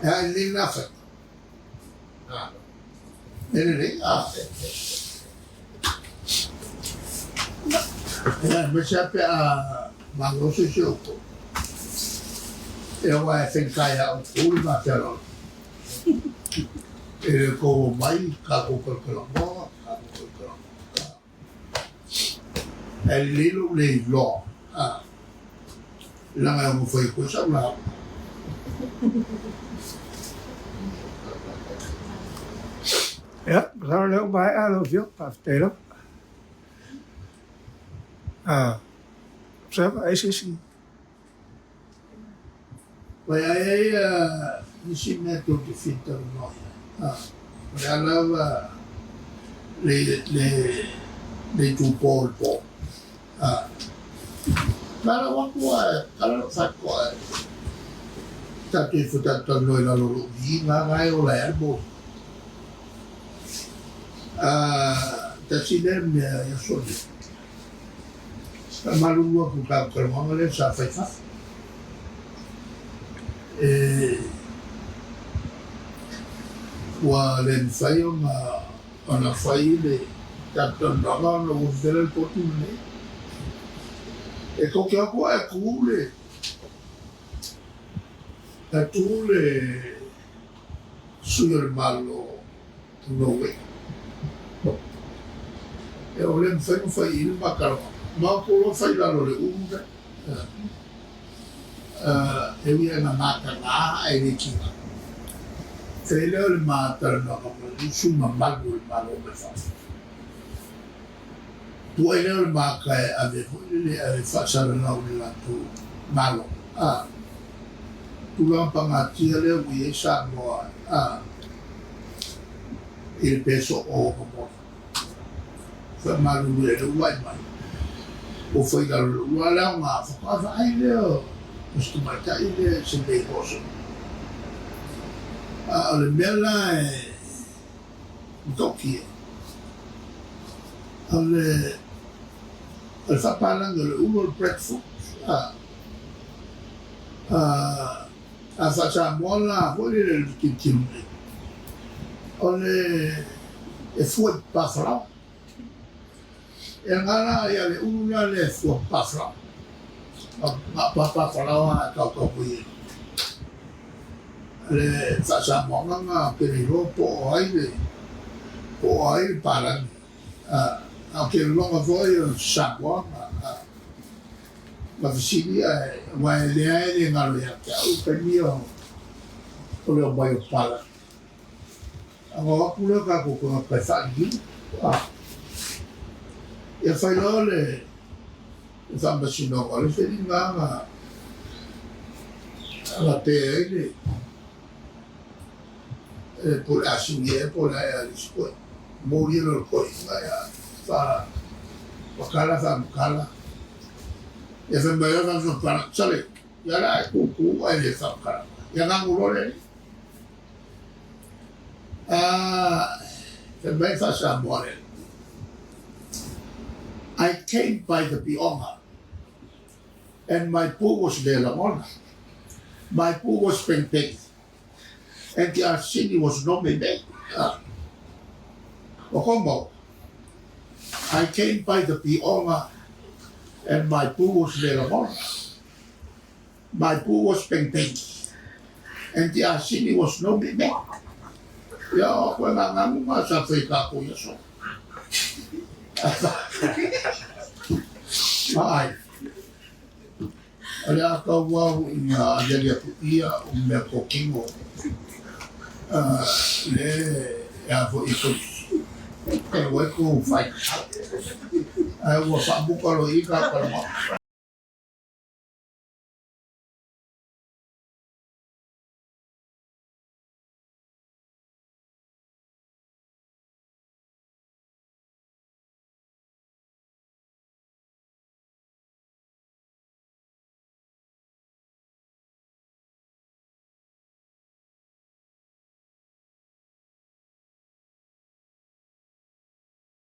[SPEAKER 1] E a le na whai. E le le, a. E a me se pe a mangro se se oko. E wa e whenkai a o kuri ma te alo. E ko mai ka ko kalkala moa, ka ko kalkala moa. E lilo le lo. A. Langa o mwhai koe sa ula.
[SPEAKER 5] Ia, masalo lea ua maea lau afioga, faafetai lava. Ah, Observa, ai se isi.
[SPEAKER 1] Wai ai ai a nisi mea tou te fita no ia. A. O le ala le le le tu po le po. A. Mala waku a kala lo whako a tātou i whakatau noi lalo lo i ngā ngai o la elbo. A tasi le mea ia soli. Ka malulua ku ka kalwanga le sa whai whafu. E ua le mwhai o ngā ona whai le tātou ranga ona ua vela le potu nei. E koke ako e kū le ta tū le sui o le malo Norway. E o le mwhai mwhai i le makaranga. Ma ko lo whai lalo le uru te. E wia ngā mata ngā e le kinga. Te leo le mātara nā ka ma su ma malu le malo me wha. Tua i leo le māka e ave hoi le ave whasara nau le lātou malo. A. Tūlang pangatia leo ui e sa moa. A. I le peso o ka moa. Wha malu le le uai mai. O whai lalo le ua leo ngā whakawha ai leo. O se tamaitai le se nei hoso. A o le mea la e mtoki e. O le o le whapalanga le ulo le breadfruit. A a a whasa moa la hoi le le tiltilu nei. O le e fua i pāwharau. E ngā la ia le ulu la le fua pāwharau. Ngā pāwharau a kau kau pui e. Le whasa moa ngā ke le ropo o ai le po o ai le pārangi. A ke longa foi o Samoa. Ma fesili ae aua e lea e le galo ia te au taimi o o le omai o pala. Aga o atu lea o tatou tagata e faaliliu. Ia fai loa le faamasinoga o le feliga na pe ai le po o le asini ea po o le a ea a le isi koe. Momoli loa le toeaina ia faamatala faamatala. Ia fai mai loa le faamasinoga pala, sole, ia la e tutu ae le faamatala. Ia ganu loa le alii. Fai mai faa-Samoa le alii. I came by the pioga and my poo was le lagona. My poo was peng peng and the asini was no me me. O komo, I came by the pioga and my poo was le lagona. My poo was peng peng and the asini was no me me. Ia o koe ngā ngamu ngā sa whai kākou ia so. Ma ai. O le a kau au i ngā aliali atu ia o mea kōkino le e a foi i polisi. E wai kou whai. Ai ua whaamuka lo i ka kalama.